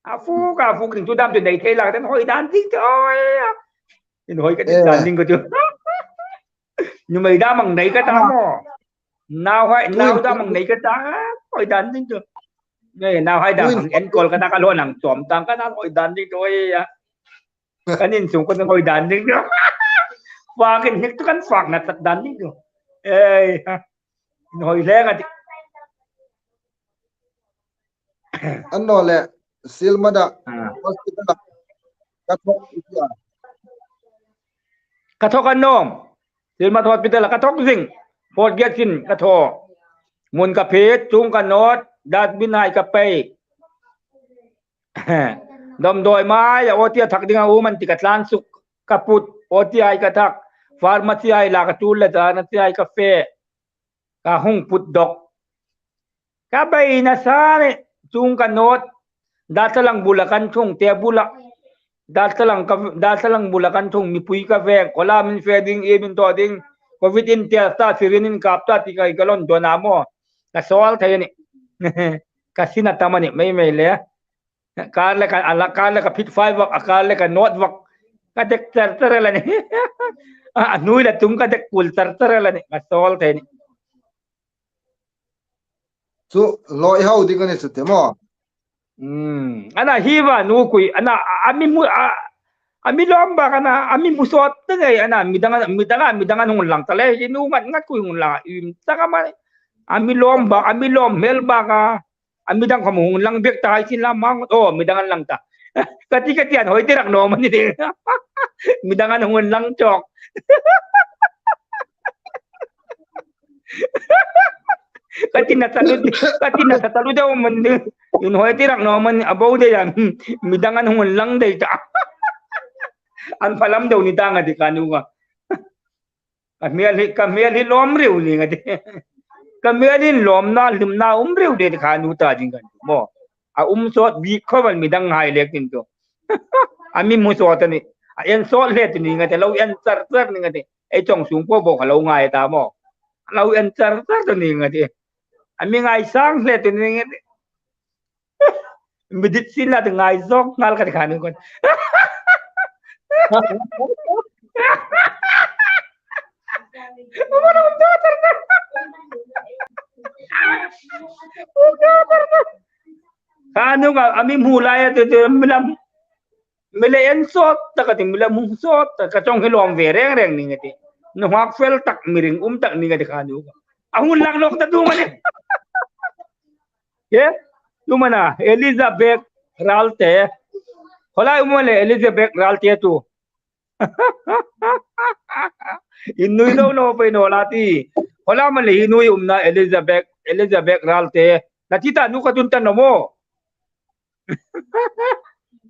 A fuk a fuk ding chu dam chu nei thei lang ten hawi dan ding chu, oi a. Inhawi ka ti dan ding ko chu. Nuhmei dam hang nei ka ta maw. Nau hai, nau dam hang nei ka ta. Hawi dan ding chu. Nei, nau hai dam hang en kol ka ta ka lo nang chawm tang ka ta hawi dan ding chu, oi a. Kan insung ko hawi dan ding chu. Fak inhnik chu kan fak na tak dan ding chu. Ei, ha. Inhawi hle ka ti. Annawleh, Silmada hospital-a ka thawk i tia. Ka thawk an nawm. Silmada hospital-a ka thawk zing. Fourth gate sin ka thaw. Mun ka phit, chung ka nawt, dustbin hai ka pei. Damdawi mai a, OT-a thak ding a um an ti ka tlan suk ka put, OT hai ka thak. Pharmacy hai la ka tul le, pharmacy hai ka fe. Ka hung put dawk. Ka bei nasa ni, chung ka nawt. Darthlalang bula kan thung, te bula. Darthlalang ka, Darthlalang bula kan thung, mipui ka fe, khaw la min fe ding, i min thaw ding. Covid in test ta, syringe in kap ta, ti ka, ka lo dawn a maw. Ka sawl thei a nih. Ka sin a tam a nih, mei mei le. Kar le ka, a la kar le ka phit fai vak, a kar le ka nawt vak. Ka dek char char el a nih. A, a hnuoi le tung ka dek kul char char el a nih. Ka sawl thei a nih. Chu lawi hau ding a ni chu te maw? Hmm. Ana hi va nu kui, ana a, a mi mu, a, a mi lawm bak ana, a mi mu sawt te ngei ana, midang, midang, midang an hung lang ta le, hi nu ngat ngat kui hung lang, im taka ma, a mi lawm bak, a mi lawm hmel bak a, a midang khawm hung lang bek ta hai sin la mang, o, midang an lang ta. Ka ti, ka ti an hawi ti rak nawm a ni ding. Midang an hung lang chawk. Ka ti nasa taluo, ka ti nasa taluo deu man ni. Inhawi ti rak nawm a ni, a bo dei a. Midang an hung lang dei ta. An phalam deu ni ta nga ti ka nu ka. Ka hmel hi, ka hmel hi lawm riu ni nga ti. Ka hmel hin lawmna, hlimna um riu ni ti ka nu ta ding ka nu maw. A um sawt bik khawp el midang hai lek tin tu. A mi mu sawt a nih. A en sawt hle ti ni nga ti, lo en char char ni nga ti. Ei chawng sung po bo ka lo ngai ta maw. Lo en char char ti ni nga ti. A mi ngai sang hle ti ni nga ti. Mi dit sin la ti ngai zawk ngal ka ti kha nu kon. Kha nu ka a mi hmu lai a ti ti mi lam. Mi le en sawt tak a ti, mi le hmu sawt tak, ka chawng hi lawm ve reng reng ning a ti. Nunghak fel tak, mi ringum tak ning a ti kha nu ka. A hun lak nawk ta tu ma ni. Ke? Tu ma na, Elizabeth Ralte. Khaw lai um le Elizabeth Ralte tu. In nui zo naw pei naw la ti. Khaw lai um le hi nui um na Elizabeth, Elizabeth Ralte. Na ti ta nu ka tun ta naw maw.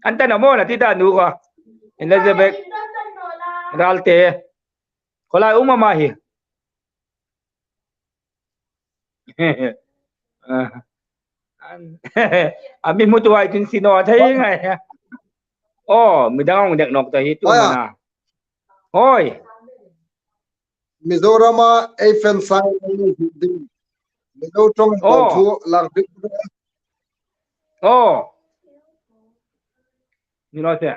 An ta naw maw na ti ta nu ka. Elizabeth Ralte. Khaw lai um am a hi. A mi hmu tu ai tin si naw thei ngai. Aw, mi dang hung dek nawk ta hi tu ma na. Hoi. Mizorama ei fan sai ding. Mizo ṭawng in kawng thu lang dik. Aw. Ni lo se.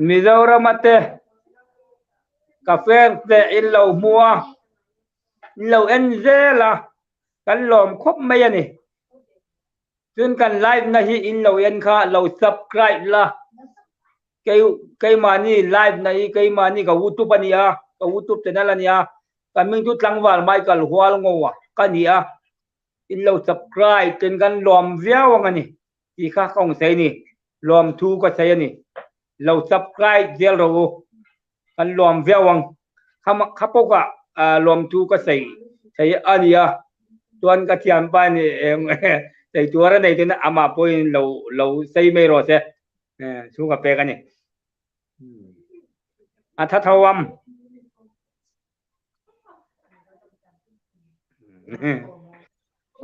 Mizorama te. Ka fan te in lo hmu a. In lo en zel a. Kan lawm khawp mai a ni. Chun kan live na hi in lo en kha, lo subscribe la. Kei, keimani live na hi, keimani ka YouTube a ni a, ka YouTube channel a ni a. Ka hming chu Tlangval Michael Hualngo a ka ni a. In lo subscribe, tin kan lawm viau ang a ni. Ti kha ka hung sei ni. Lawmthu ka sei a ni. Lo subscribe zel ro u. Kan lawm viau ang. Kha ma, kha po ka, a, lawmthu ka sei. Sei a ni a. Tuan ka thiam pa ni, em, sei tuar a nei tin ama pawhin lo, lo sei mai ro se. Eh, chu ka pek a ni. A ṭha tho am.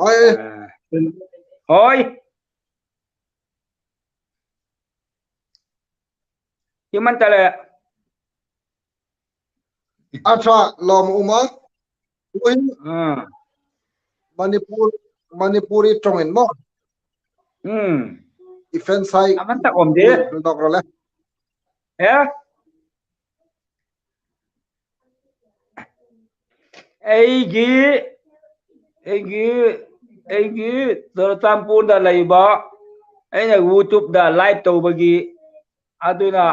Hoi. Eh, hoi. Ti man ta le. A ṭha lawm um a. Ui. Ah. Manipur, Manipuri ṭawng in maw. Hmm. I fan sai. A man ta awm de. Nawk ro le. Eh? Ei gi, ei gi, ei gi, Churachandpur da lei ba, ei na YouTube da live to ba gi, a duna,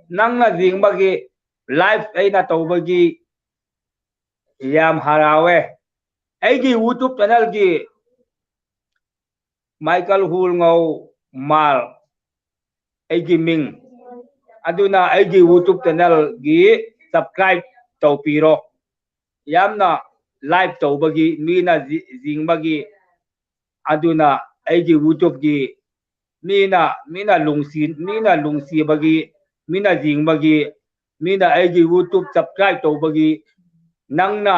nang na zing ba gi, live ei na to ba gi, yam harawe. Ei gi YouTube channel gi, Michael Hualngo Hmar, ei gi hming. A duna ei gi YouTube channel gi subscribe to pi ro. Yam na live to ba gi, mi na zi-, zing ba gi. A duna ei gi YouTube gi. Mi na, mi na lungsi, mi na lungsi ba gi. Mi na zing ba gi. Mi na ei gi YouTube subscribe to ba gi. Nang na,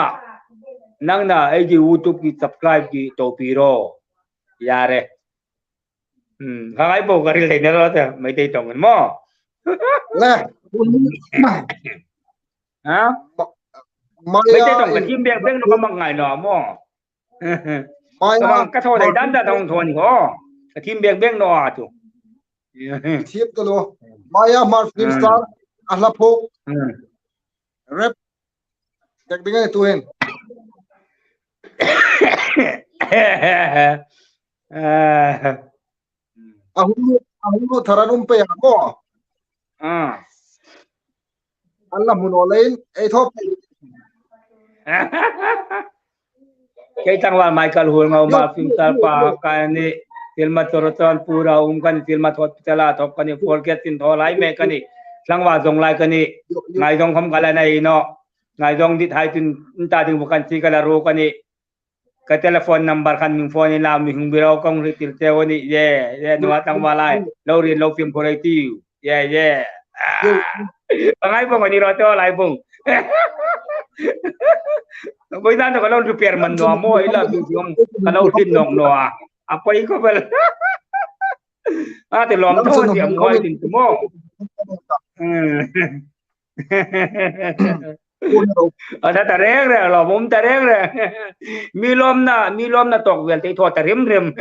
nang na ei gi YouTube gi subscribe gi to pi ro. Yare. Hmm, ka ngai po ka ril thei ni lo ta, Meitei ṭawng in maw. Le. Ha? Maya Meitei ṭawng ka thiem bek bek naw ka mak ngai naw maw. Maya ka thaw dai dan dan hung thaw ni ho. Ka thiem bek bek naw a tu. Thiem ta lo. Maya Hmar film star a hla phuok. Hmm. Rep. Dek ding a ni tu hin. A hung, a hung thar an um pei a maw. Ah. An la hmu naw leiin, ei thaw pei. Kei Tlangval Michael Hualngo Hmar film star pa ka ni, film a Churachandpur a um ka ni, film a thawt pita la thawk ka ni, four K sin thaw lai mek ka ni, Tlangval zong lai ka ni, ngaizawng khom ka la nei naw, ngaizawng dit hai tin, in ta ding bu kan si ka la ru ka ni, ka telephone number khan min phone in la mi hung biro kong ri til te wani, ye, ye, nuwa Tlangval lai, lo rin lo film ko rei ti. Ye, ye. Ah. Ka ngai bung a ni ro to lai bung. Boi dan to ka lo repair man naw maw, i la bung bung ka lo tin nawk naw a. A poi ko bel. A te lawm tho ti am hoi tin tu maw. Hmm. A ṭha ta reng reng, lawm um ta reng reng. Mi lawmna, mi lawmna tawk vel te thaw ta rim rim.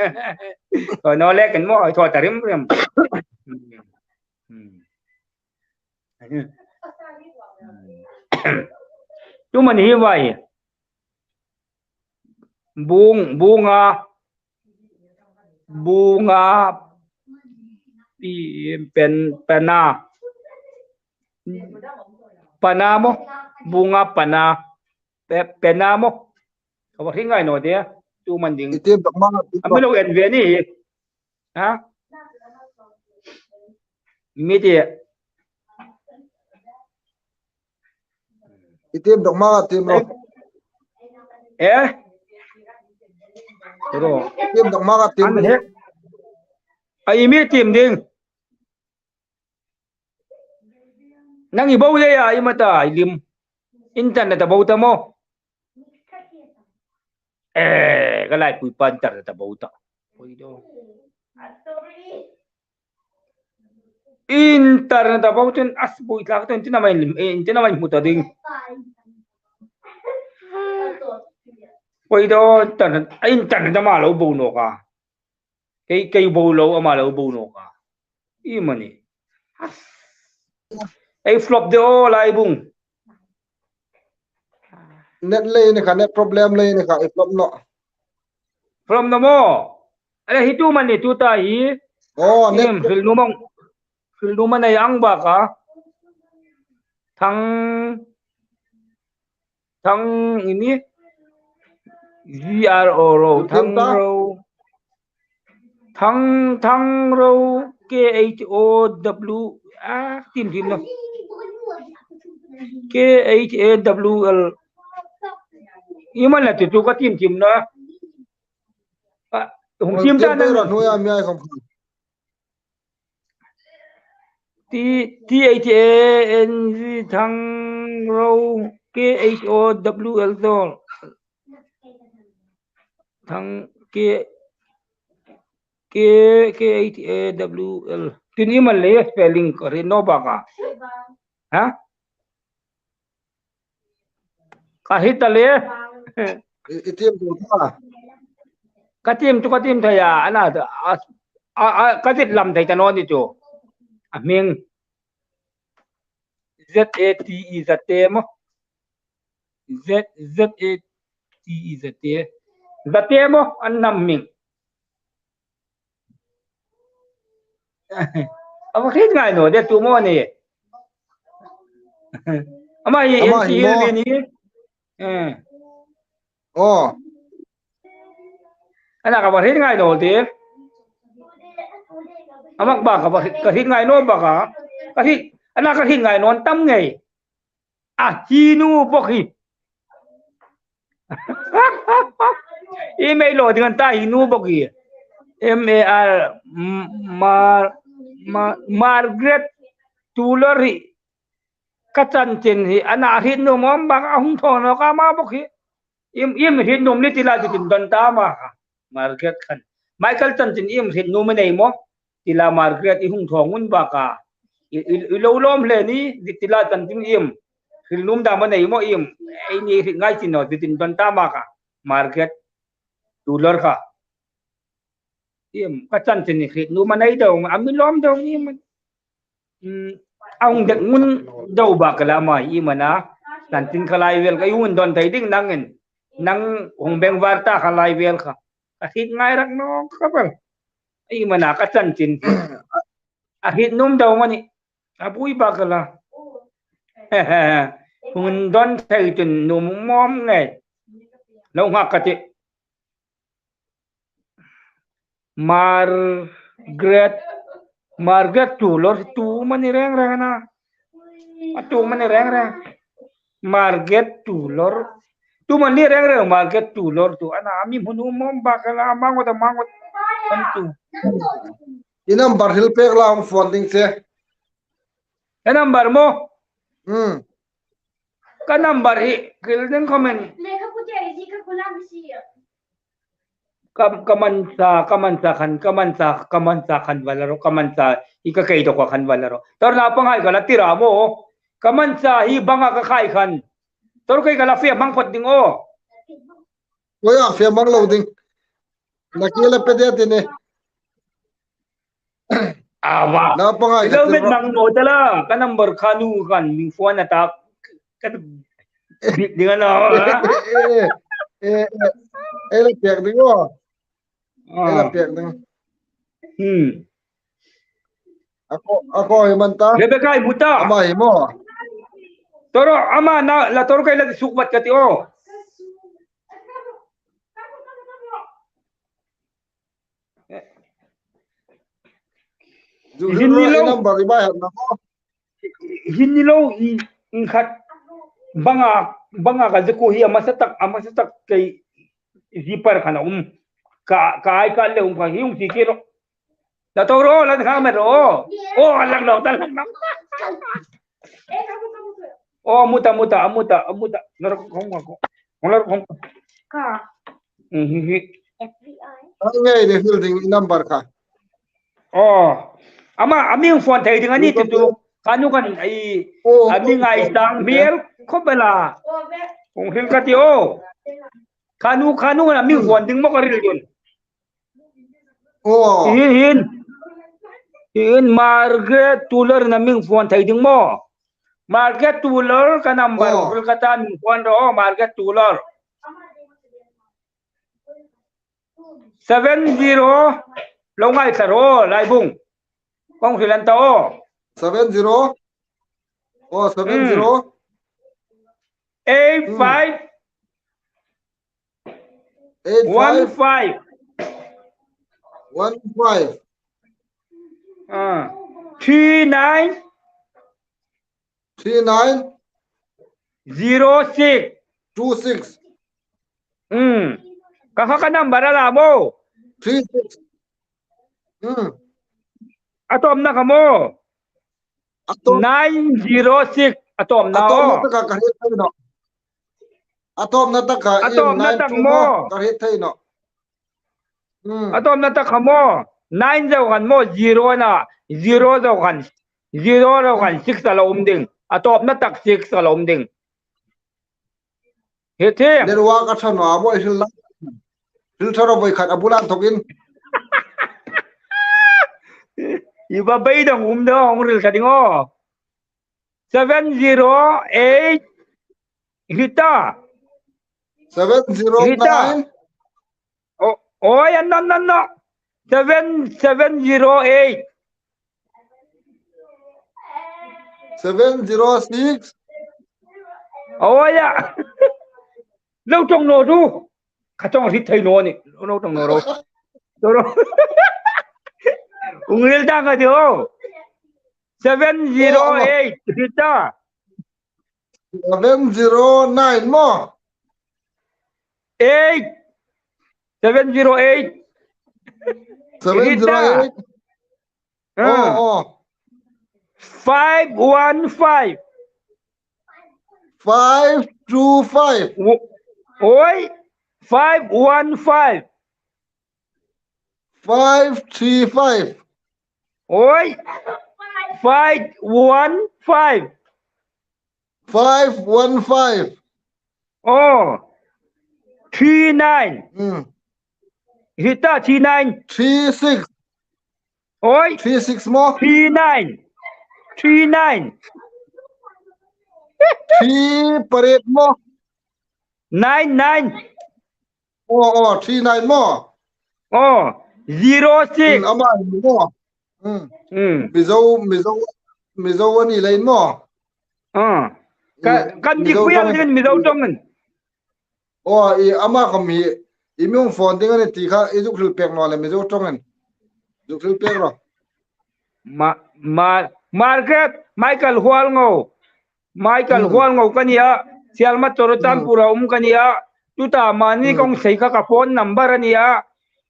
Thaw naw le kan maw, thaw ta rim rim. Hmm. Hmm. Tu man hi vai. Bung, bunga, bunga, pi, pen, pena. Pana maw, bunga pana. Pe, pena maw. Ka va hriet ngai naw de, tu man ding. I tiem tak ma, a mi lo en ve ni. Ha? Mi ti. I tiem tak ma, tiem lo. Eh? Ro. I tiem tak ma, tiem lo. An he. A i mi tiem ding. Nang i bo le a, i mata, i lim. Internet a bo ta maw. Eh, ka laipui pa internet a bo ta. Poi dawn. Internet a bo chun a spui tlak chun tina mai lim, eh, tina mai hmu ta ding. Poi dawn internet, a internet ama lo bo nawk a. Kei, kei bo lo, ama lo bo nawk a. I mani. Ei flop de aw lai bung. Net lei ni kha, net problem lei ni kha, ei flop naw. Flop naw maw. Ale hi tu mani tu ta hi. Oh, net. Em, hril nuom ang. Hril nuom a nei ang bak a. Thang Thang ini, G R O Ro, Thang Ro. Thang, Thang Ro, K H O W, a, tiem tiem naw. K H A W L. I man la tu tu ka tiem tiem naw. A, hung tiem ta nang. Hnuoia mi ai khom khom. T, T H A N G, Thang Ro, K H O W L, Dol. Thang, K, K, K H A W L. Tin i man le spelling ka hriet naw bak a. Ha? Ka hriet ta le. I, i tiem tu ta. Ka tiem tu, ka tiem thei a, ana, a, a, a, ka zit lam thei ta naw ni chu. A hming. Z A T E, Zate maw. Z, Z A T E, Zate. Zate maw, an hnam hming. A va hriet ngai naw de tu maw ni. Ama hi Ama hi N C Hill maw? Ni ni. Eh. Oh. Ana ka va hriet ngai naw de. Ama ba ka va hriet, ka hriet ngai naw bak a. Ka hriet, ana ka hriet ngai naw tam ngei. A hi nu bok hi. I mei lo ding an ta hi nu bok hi. M A R, m-, Mar, Ma-, Margaret Tulor hi. Ka chanchin hi, ana hriet nuom am bak a hung thaw nawk a ma bok hi. Im, im hriet nuom ni ti la ti tin don ta ma kha. Margaret khan. Michael chanchin im hriet nuom nei maw. Ti la Margaret i hung thaw ngun bak a. I, i, i lo lawm hle ni, di ti la chanchin im. Hril nuom dam a nei maw im. Ei ni hriet ngai chin naw, di tin don ta ma kha. Margaret. Tulor kha. Im, ka chanchin i hriet nuom a nei deu, a mi lawm deu ni man. Hmm, a hung dek ngun deu bak la ma i mana. Chanchin kha lai vel ka i hung don thei ding nangin. Nang hung beng var ta kha lai vel kha. Ka hriet ngai rak naw ka bel. I mana ka chanchin. A hriet nuom deu ma ni. A buoi bak la. Hung don thei chun nuom mawm ngei. Lo nghak ka ti. Margaret, Margaret Tulor tu ma ni reng reng a na. A tu ma ni reng reng. Margaret Tulor. Tu ma ni reng reng Margaret Tulor tu. A na a mi hmu nuom mawm bak la, a ma ngot, a ma ngot. An tu. I number hril pek la, hung phone ding che. Ka number maw? Hmm. Ka number hi, hril ding comment. Ka, ka man sa, ka man sa khan, ka man sa, ka man sa khan va la ro, ka man sa hi ka kei dawk khan va la ro. Tor na pangai ka la ti ra maw. Ka man sa hi banga ka khai khan. Tor kei ka la fe hmang phawt ding aw. Oi a, fe hmang lo ding. Na ki la pe de ti ni. Awa. Na pangai ka lo ti met ro. Hmang naw ta la. Ka number kha nu khan mi phone a tak. Ka bik ding a na. Eh, eh, eh, eh. Ei la pek ding aw. Ei la pek ding. Hmm. A ko, a ko hi man ta. Rebecca i mu ta. Ama hi maw. Toro ama na la tor kai la suk vat ka ti aw. Zuk hin ni lo. Number i bai hat na ko. Hin ni lo i, i khat banga, banga ka zeku hi a masa tak, a masa tak kei zipper khan a um. Ka, ka ai ka le um ka hi um ti ki ro. La to ro, la kha me ro. O, a lak lo, ta lak lo. O, mu ta, mu ta, mu ta, mu ta. Nar khong ko. Nar khong. Ka. Hmm, hi, hi. Ang ngai de building number ka. O. Ama, a mi phone thei ding a ni tu tu. Kha nu khan ai. O, a mi ngai tang miel khop bela. Hung hril ka ti o. Kha nu, kha nu khan a mi phone ding maw ka hril dun. O. Hin, hin. Hin Margaret Tuller na mi phone thei ding maw. Margaret Tuller ka number. O. Hril ka ta mi phone ro, Margaret Tuller. Seven zero, lo ngai thar o, Laibung. Kong hril an ta o. Seven zero. O, seven zero. Hmm. Eight five. Eight five. One five. One five. Ah. Three nine. Three nine. Zero six. Two six. Hmm. Ka kha ka number a la maw. Three six. Hmm. A tawpna kha maw. A tawp- Nine zero six. A tawpna. A tawpna o. Ta ka, ka hriet thei naw. A tawpna ta ka. A tawpna tak maw. Ka hriet thei naw. Hmm. A tawpna tak kha maw. Nine zo khan maw, zero na, zero zo khan, zero zo khan six a lo um ding. A tawpna tak six a lo um ding. Hi thei. Network a ṭha naw a maw, hril la. Hril ṭha ro voi khat a bula thawkin. I ba beidong um dong, hril ka ding o. Seven zero eight. Hi ta. Seven zero nine. Hi ta. O, oi, an, an, an, an. Seven, seven zero eight. Seven zero six. Oi, a. Lo ṭawng naw ro. Ka ṭawng hriet thei naw ni. Lo ṭawng naw ro. Lo ro. Hung hril ta ka ti o. Seven zero eight. Hi ta. Seven zero nine maw. Eight. Seven zero eight. Seven zero eight. Hi ta. Ah. Oh, oh. Five one five. Five two five. Wo-, oi. Five one five. Five three five. Oi. Five one five. Five one five. Oh. Three nine. Hmm. Hi ta, three nine. Three six. Oi. Three six maw. Three nine. Three nine. Three parade maw. Nine nine. Oh, oh, three nine maw. Oh, zero six. Hmm, ama maw. Hmm. Hmm. Mizo, Mizo, Mizo a ni leiin maw. Ah. Ka, hmm, kan dik Mizo pui ang ṭawngin. Mizo ṭawngin. Oh, i ama khom hi, i mi hung phone ding a ni ti kha, i zuk hril pek naw le Mizo ṭawngin. Zuk hril pek ro. Ma, ma, Margaret, Michael Hualngo. Michael Hualngo ka ni a, Sielmat Churachandpur-a um ka ni a, tuta mani kong sei kha ka phone number a ni a,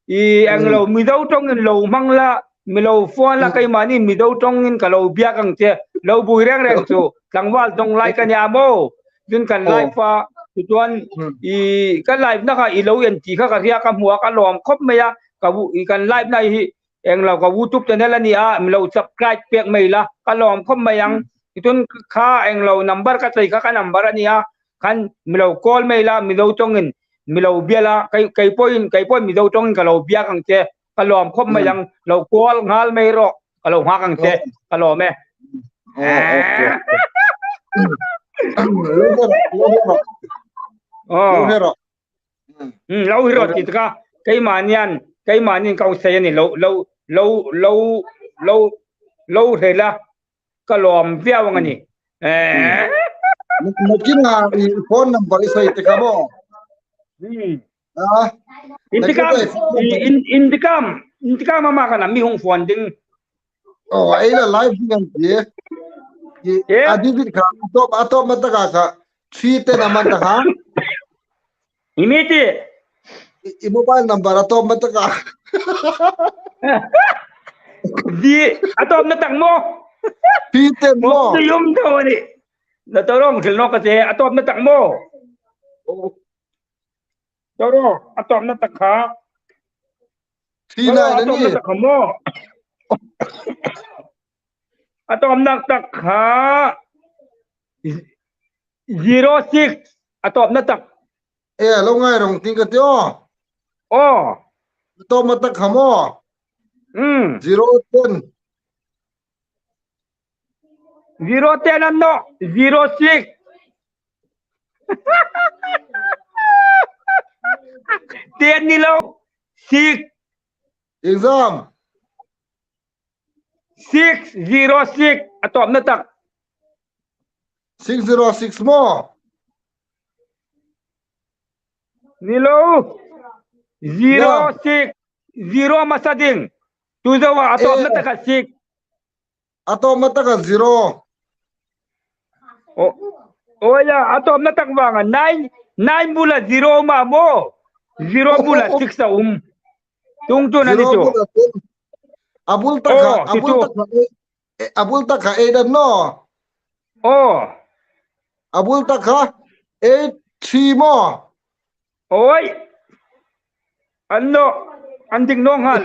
i englo Mizo ṭawngin lo hmang la, mi lo phone la, kei mani Mizo ṭawngin ka lo biak ang che, lo buoi reng reng chu, tlangval ṭawng lai ka ni a maw, chun kan live a, chu chuan, i ka live-na kha i lo en ti kha ka hria ka hmu a, ka lawm khawp mai a, ka vu-, i kan live-na hi, englo ka YouTube channel a ni a, mi lo subscribe pek mai la, ka lawm khawp mai ang. Chun kha englo number ka chei kha ka number a ni a, khan mi lo call mai la, Mizo ṭawngin, mi lo bial a, kei, kei pawhin, kei pawhin Mizo ṭawngin ka lo biak ang che, ka lawm khawp mai ang, lo call nghal mai rawh, ka lo nghak ang che, ka lawm e. Oh, okay, okay. Lo hre rawh, lo hre rawh. Oh. Lo hre rawh. Hmm, lo hi rawh ti taka. Keimani'n, keimani'n ka hung sei a nih, lo, lo, lo, lo, lo, lo hre la. Ka lawm viau ang a nih. Eh. Nakin a i phone number i sei te kha maw. Hmm. Ah, intikam, nakin a i phone number. In, intikam, intikam ama khan a mi hung phone ding. Oh, ei la live ding an ti. I, eh? A digit kha, a tawp, a tawpna taka kha. Three ten a man ta kha. I mi ti. I, i mobile number a tawpna taka. Di, a tawpna tak maw. Three ten maw. Maw, tu yum tawh a nih. Na tawrong thil nawk ka ti, a tawpna tak maw. Oh. Tawrong, a tawpna tak kha. Three nine a nih. Tawrong, a tawpna tak kha maw. A tawpna tak kha. Zero six, a tawpna tak. Eh, lo ngai rawh ti ka ti aw. Aw. A tawpna tak kha maw. Hmm. Zero ten. Zero ten a ni naw, zero six. Ten ni lo, six. Exam. Six zero six, a tawpna tak. Six zero six maw. Ni lo, zero six, zero masa ding. Tu zo a tawpna taka six. A tawpna taka zero. O, o ya, a tawpna tak vanga nine, nine bula zero ma maw. Zero bula six a um. Tung tu na ni tu. Zero bula ten. A bul taka, oh, a bul taka, eh, eh, a bul taka eight a ni naw. Oh. A bul taka eight three maw. Oi. An lo, an dik naw nghal.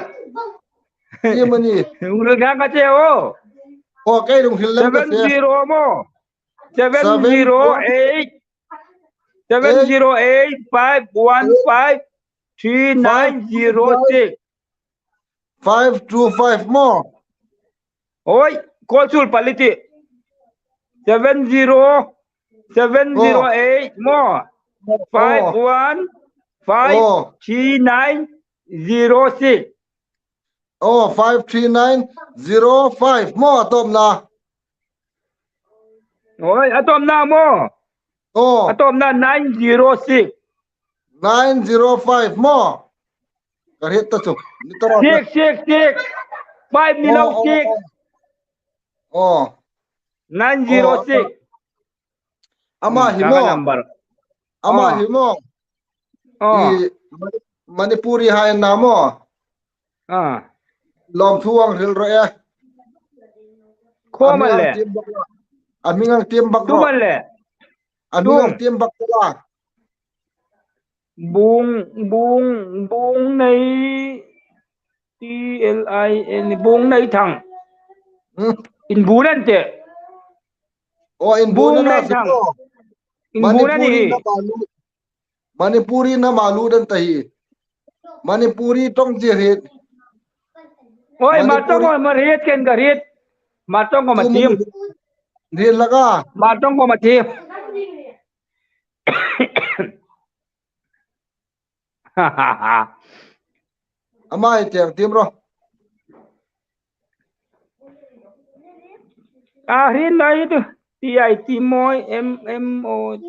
Iem a nih. Hung hril ngang ka ti aw. Aw, kei hung hril ngang ka ti. Seven zero maw. Seven zero eight. Seven zero eight five one five three nine zero six. Five two five maw. Oi, call sul pali ti. Seven zero, seven zero eight maw. Five one five three nine zero six. Oh, five three nine zero five maw, a tawpna. Oi, a tawpna maw. Oh. A tawpna nine zero six. Nine zero five maw. Ka hriet ta chu. Ni ta rawh. Six six six. Five ni lo, six. Oh. Nine zero six. Ama hi maw. Ama hi maw. I Manipuri hai na maw. Lawmthu ang hril ro e. Khawm a le. A hming ang tiem bak ro. Tum a le. A hming ang tiem bak ro. Bung, bung, bung nei. T L I N, bung nei thang. Hmm. Inbun an te. Oh, inbun an nei thang. Inbun an ni. Manipuri na malu. Manipuri na malu dan ta hi. Manipuri tong chi hriet. Oi, ma tong ko ma hriet ken ka hriet. Ma tong ko ma thiem. Hriet laka. Ma tong ko ma thiem. Ama hi tiang tim ro. A hrin lai tu. T I T moi, M M O T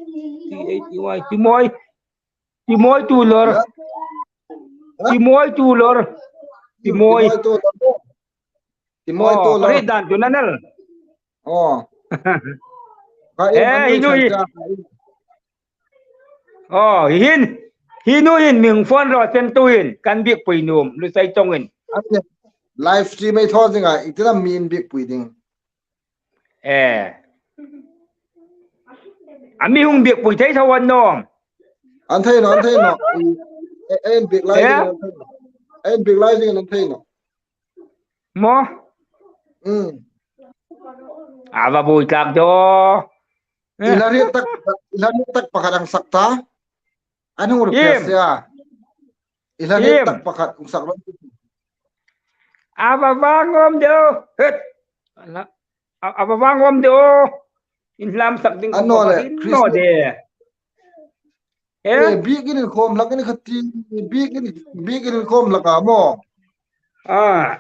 H E Y, Timoi. Timoi tu lor. Timoi tu lor. Timoi. Timoi tu lor. Hrin dan tu nanal. Oh. Eh, hi nu hi. Oh, hin. Hi nu hin mi phone ro sen tu hin. Kan biekpui nuom, Lusei Tongin. Live stream ei thaw zinga, ieng tin am mi in biekpui ding. Eh. A mi hung biekpui thei thaw an nawm. An thei naw, an thei naw. Ei, ei biek lai ding an thei naw. Ei biek lai ding an thei naw. Maw? Mm. A va bui tlak daw. I hla hriet tak, i hla hriet tak pakhat hang sak ta. An hung request a. I hla hriet tak pakhat hung sak ro. A va vang om daw. Het. A, a va vang om daw. Inhlam sak ding. An naw le, Christmas. Naw de. Eh, biekin inkhawm hlak in kha ti, biekin, biekin inkhawm hlak a maw. Ah.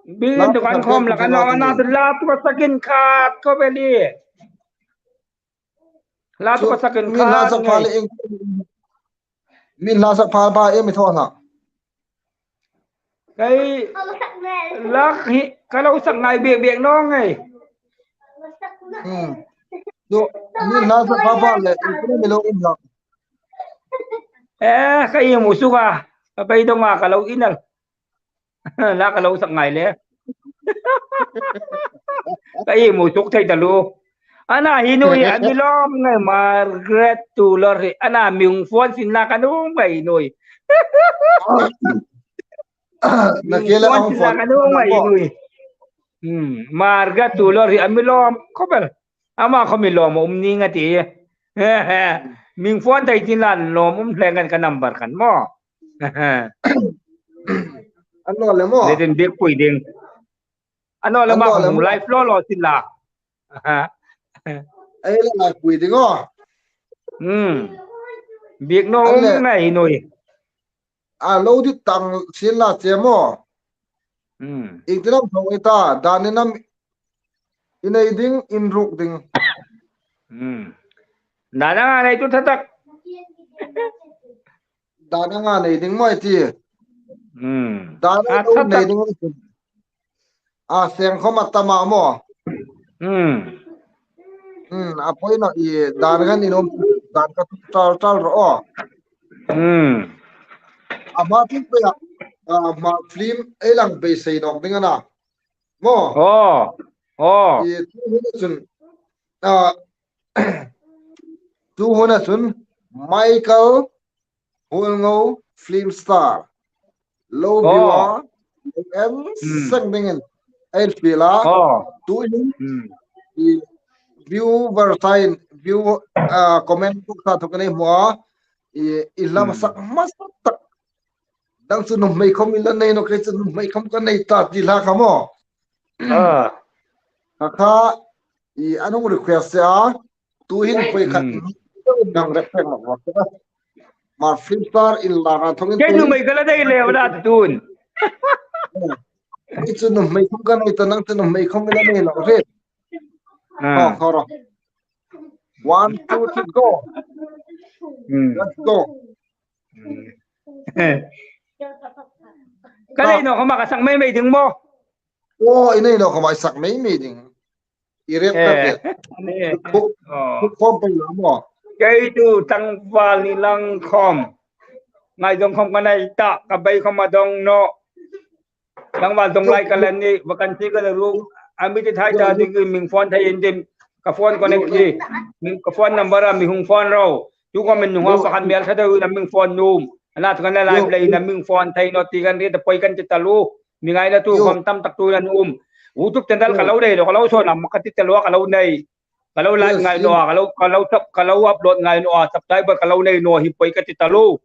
Biekin dukan khawm hlak a naw, a na tu la tu ka sakin khat ko beli. La tu ka sakin khat. Min la sak pha le eng. Min la sak pha pha em i thaw na. Kei lak hi ka lo sak ngai bek bek naw ngai. Hmm. So, min la sak pha pha le eng ko mi lo um hlak. Eh, ka imu suk a. Ka pei dong a ka lo inal. La ka lo sak ngai le. Ka imu suk thei ta lu. A na hi nuoi, a mi lawm ngai Margaret Tulor hi. A na mi hung phone sin la ka nuom ngai nuoi. Na ke la hung phone sin la ka nuom ngai nuoi. Hmm, Margaret Tulor hi a mi lawm khawp el. Ama khawm mi lawm um ning a ti. Mi hung phone thei chin la lawm um hle ngan ka number khan maw. An lo le maw? Le den bek pui ding. An lo le maw, hung live lo lo sin la. Ei le live pui ding aw. Hmm. Bek naw um ngai nuoi. A lo dit tang sin la che maw. Hmm. Ieng tin am thaw ei ta, dan in am i nei ding, in ruk ding. Hmm. Dan anga nei tu tha tak. Dan anga nei ding maw ti. Hmm. Dan anga nei ding. A seng khawm a tam a maw. Hmm. Hmm, a poi naw i dan khan in um, dan ka tal tal ro. Hmm. Ama tin pe a, ama film ei lang beisei nawk ding a na. Maw. Oh. Oh. I tu hun chun, a, tu hun chun Michael Huolngo film star. Lo view a, lo en seng dingin ei fiel a. Tuhin i viewer sign, view, ah, comment box a thawk nei hmu a. I, i lam sak hmasa tak. Dang chu nuhmei khawm i la nei naw, kei chu nuhmei khawm ka nei ta ti hla kha maw. Ah. Kha kha i an hung request a. Tuhin poi khat nang rek pek nawk nawk. Mar film star in la ka thawngin kei nuhmei ka la nei le wala tun. Kei chu nuhmei khawm ka nei ta, nang chu nuhmei khawm i la nei lo re. Ah. Oh, khoro. One, two, three, go. Hmm. Let's go. Ka nei naw khawma ka sak mei mei ding maw. Oh, i nei naw khawma i sak mei mei ding. I rep ka pe. Khawm pei la maw. Kei tu tlangval ni lang khawm. Ngaidawng khawm ka nei ta, ka bei khawm a dawng naw. Tlangval dawng lai ka la ni, vacancy ka la ruk. A mi ti thei ta ding, mi hung phone thei in tin. Ka phone connect hi. Ka phone number a mi hung phone ro. Tu khawm mi hung phone, pakhat mi el thei ta ding, mi hung phone nuom. A na tu kan la live le in mi hung phone thei naw ti kan hriet a, poi kan ti taluo. Mi ngaina tu khawm tam tak tu la nuom. YouTube channel ka lo nei lo, ka lo sawn a, ka ti taluo, ka lo nei. Ka lo live ngai naw a, ka lo, ka lo, ka lo upload ngai naw a, subscriber ka lo nei naw hi poi ka ti taluo.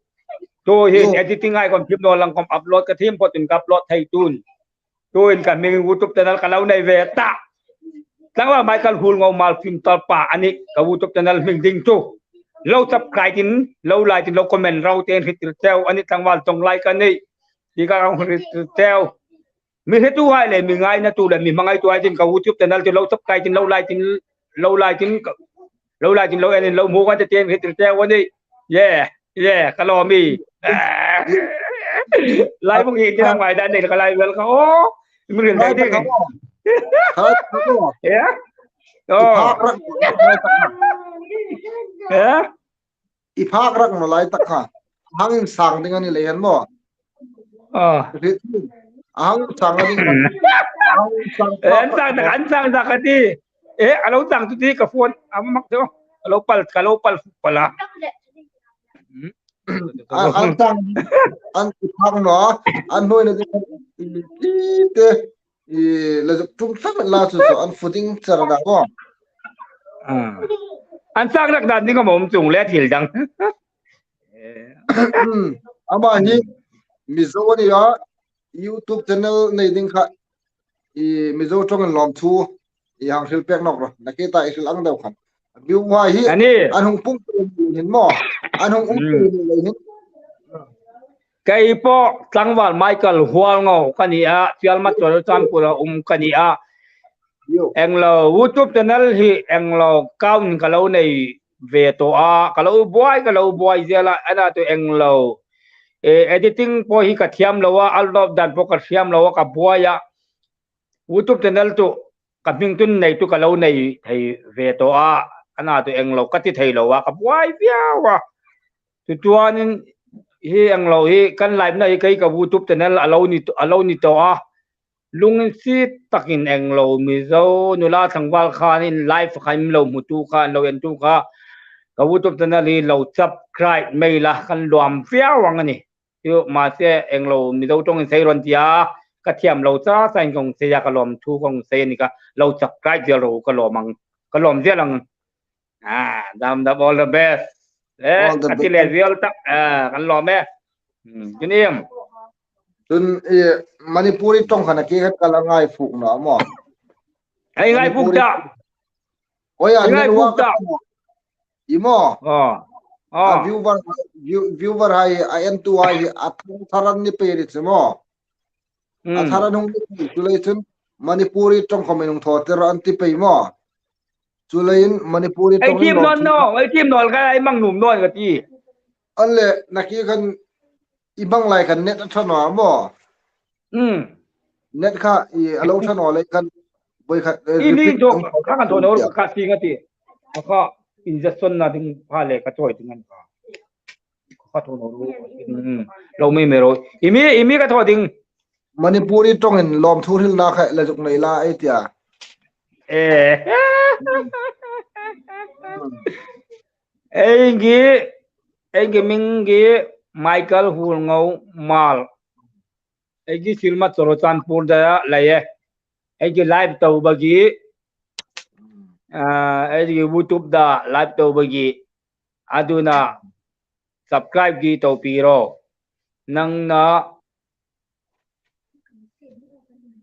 Tu hin editing ngai khawm thiem naw lang khawm upload ka thiem phawt in ka upload thei tun. Tuhin ka hming YouTube channel ka lo nei ve ta. Tlangval Michael Huolngo Hmar film star pa a nih, ka YouTube channel hming ding chu. Lo subscribe in, lo like in, lo comment ro ti hriet tir cheu a nih, tlangval dawng lai ka nih. Ti ka hung hriet tir cheu. Mi hretuhai le, mi ngainatuhai le, mi hmangaituhai tin ka YouTube channel chu lo subscribe in, lo like in, lo like in, lo like in, lo en in, lo hmu kan ti hriet tir cheu a nih. Yeah. Ye, ka lawm ie. Lai bung hi ti ram ngai dan nei ka lai wel ka. Oh, mi rin dai ding. Ye? Oh. Ye? I phak rak naw lai tak kha. Hang insang ding a ni lei hen maw. Oh. Hang insang ding. Hang insang. Eh, insang tak, insang tak ka ti. Eh, a lo chang tu ti ka phone. Am mak tu. A lo pal, ka lo pal, pal a. An, an chang, an phak naw, an hnuoina ding, i, i, te, i, la zuk tum tlat la chu chu, an fu ding char da ko. Ah. An chang rak dan ding a mawm chung le thil dang. Ama hi, Mizo a nih a, YouTube channel nei ding kha, i, Mizo ṭawngin lawmthu, i hang hril pek nawk ro, na ke ta i hril ang deu khan. View-hai hi. Ani. An hung pung pung hin maw. An hung um Hmm. pung pung hin. Kei po tlangval Michael Hualngo ka ni a, Sielmat Churachandpur-a um ka ni a. Yo. Englo YouTube channel hi englo account ka lo nei ve tah a, ka lo buai, ka lo buai zel a, ana tu englo. E, editing po hi ka thiam lo a, a lawm dan po ka thiam lo a, ka buai a. YouTube channel tu ka hming chun nei tu ka lo nei thei ve tah a, ana tu englo ka ti thei lo a, ka buai viau a. Chu chuanin hi englo hi kan live-na hi kei ka YouTube channel a lo ni, a lo ni tah a. Lunginsiet takin englo Mizo nula tlangval khan in live kha in lo hmutu kha, lo entu kha, ka YouTube channel hi lo subscribe mei la, kan lawm viau ang a ni. Chu mahse englo Mizo ṭawngin sei rawh an ti a, ka thiam lo cha chain kong sei a, ka lawm thu kong sei a ni kha, lo subscribe zel ro, ka lawm ang, ka lawm zel ang. Ah, dam dam, all the best. Eh, all the best. Ka ti le zel tak, ah, kan lawm e. Hmm, chu ni em. Chun, eh, Manipuri ṭawng kha nakie khan ka la ngai fuk naw maw. Ei ngai fuk Manipuri ta. Oi, a Ei ngai fuk ta. I maw? Oh. Oh. A viewer, view-, viewer-hai, a entuhai, a thar an ni pei ri chu maw. A Hmm. thar an hung ni pei, chuleiin chun Manipuri ṭawng khawm in hung thaw tir an ti pei maw. Chuleiin Manipuri Ei ṭawng in thiem lo nawn chu naw, ei thiem nawn ka, ei hmang nuom nawn ka ti. An le, nakie khan i hmang lai khan net a ṭha naw maw. Hmm. Net kha i a lo ṭha naw lei khan boi kha, eh, I ni repeat dok, hung kha kan thaw naw ru ka ti nga ti. Kha injection na ding pha le ka chawi ding an kha. Kha thaw naw ru. Hmm. Lo mi me ro. I mi, i mi ka thaw ding. Manipuri ṭawngin lawmthu hrilna kha la zuk nei la ei tia. Eh. Ei ngi, ei ngi hming ngi Michael Hualngo Hmar. Ei ngi Sielmat Churachandpur-a lei e. Ei ngi live tawk bak ngi. Ah, ei ngi YouTube-a live tawk bak ngi. Aduna subscribe ngi tawpi ro. Nangna,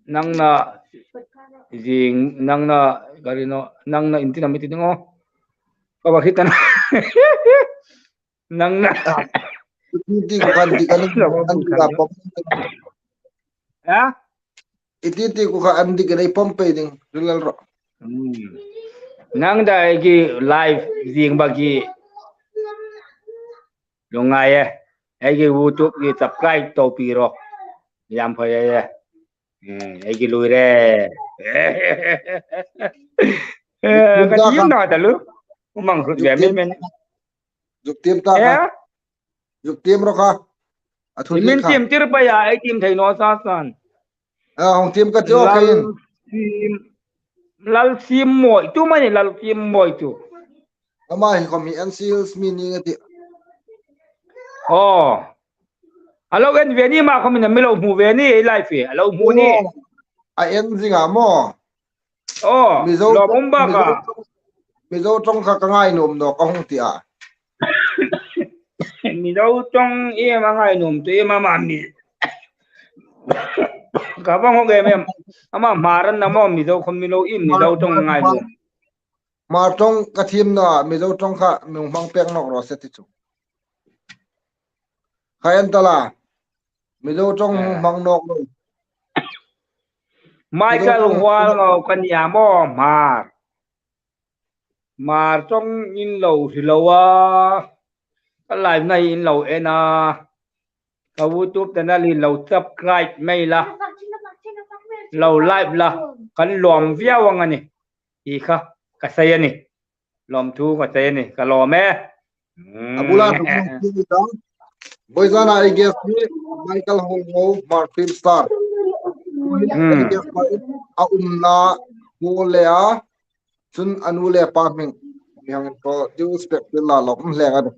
nangna zing, nangna, ka ring naw, nangna inti na mi ti ding aw. Ka va hriet a na. Nangna. Ah, iti ti kha an dik a ni, an dik a pawm. Ha? Iti ti kha an dik a ni pawm pei ding, rilal ro. Hmm. Nangna ei ngi live zing bak ngi. Lungngai e. Ei ngi YouTube ngi subscribe tawpi ro. Yam phai e. Hmm, ei ngi lui re. Eh, ka tiem naw ta lu. Umang hrut ve men men. Zuk tiem ta kha. Eh? Zuk tiem ro kha. A thu I min kha. Tiem tir pa ya, ei tiem thei naw sa san. A, hung tiem ka ti, okay. Lal Sim, Lal Sim Mawi, tu mani Lal Sim Mawi tu. Ama hi khawm hi N C Hills mi ni nga ti. Oh. A lo en ve ni ma khawm in a mi lo hmu ve ni, ei live hi, a lo hmu ni. Oh. A en zing a maw. Oh, Mizo lawm um bak a. Mizo, Mizo ṭawng kha ka ngai nuom naw ka hung ti a. Mizo ṭawng em a ngai nuom tu em ama mi. Ka va hawk em em. Ama Hmar an na maw Mizo khawm mi lo em Mizo ṭawng ngai nuom. Hmar ṭawng ka thiem naw a, Mizo ṭawng kha mi hung hmang pek nawk raw se ti chu. Kha en ta la. Mizo ṭawng hmang nawk lo. Michael Hualngo ka ni a maw Hmar. Hmar ṭawng in lo hre lo a. Ka live-na hi in lo en a. Ka YouTube channel hi lo subscribe mei la. Lo like la. Kan lawm viau ang a ni. Hi kha ka sei a ni. Lawmthu ka sei a ni, ka lawm e. Hmm. A bula thu ka ti ta. Voizana ei guest hi Michael Hualngo, Hmar film star. Hmm. Ei guest hi a umna hmu le a. Chun a nu le pa hming. Mi hang introduce pek tir la lawm hle a ni.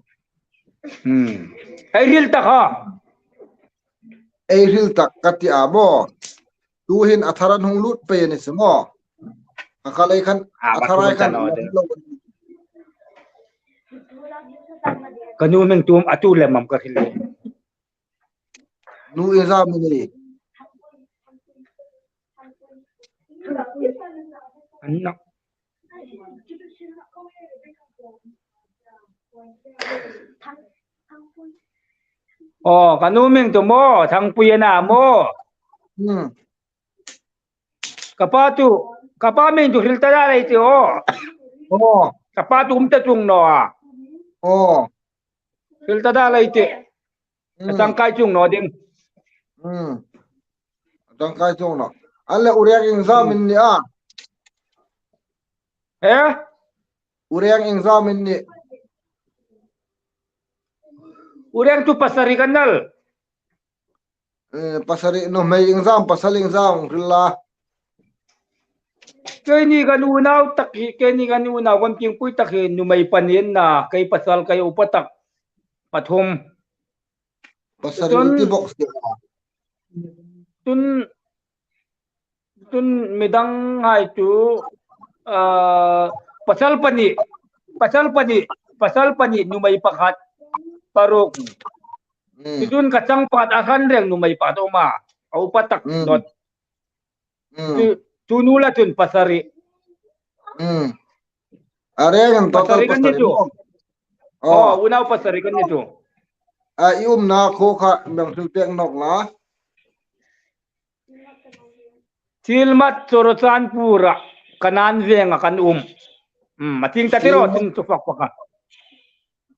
Hmm. Ei hril ta kha. Ei hril tak ka ti a maw. Tuhin a thar an hung lut pei a ni chu maw. A kha lei khan, a thar ai khan. Ka nu hming tu a tu le mam ka hril. Nu ieng zat am i ni? An na. Aw, ka nu hming chu maw, Thangpui a na maw. Hmm. Ka pa chu, ka pa hming chu hril ta dai ti aw. Aw. Ka pa chu um ta chuong naw a. Aw. Hril ta dai ti. Hmm. A tangkai chuong naw ding. Hmm. A tangkai chuong naw. An leh, u Reng exam in ni a. Eh? U Reng exam in ni. U Reng chu pasari kan nal. Eh, pasari, nuhmei exam, pasal exam hril la. Keini kan unau tak hi, keini kan unau kan piengpui tak hi, nuhmei pahni an na, kei pasal, kei upa tak pathum. Pasari. Chun, ti bok si. Chun, chun midang hai chu, ah, pasal pahni, pasal pahni, pasal pahni, nuhmei pakhat, paruk. Hmm. Chun ka changpa a hran reng nuhmei pakhat a um a, a upa tak. Hmm. Not. Hmm. Chu, chu nu la chun pasari. Hmm. A reng an total pasari kan ni chu. Pasari maw? Aw. Aw, unau pasari kan ni chu. A, i umna khuo kha mi hang hril pek nawk la. Silmat Churachandpur-a, Kanan Veng-a kan um. Hmm, a ting ta ti ro, Silmat. Tin chu fak fak a.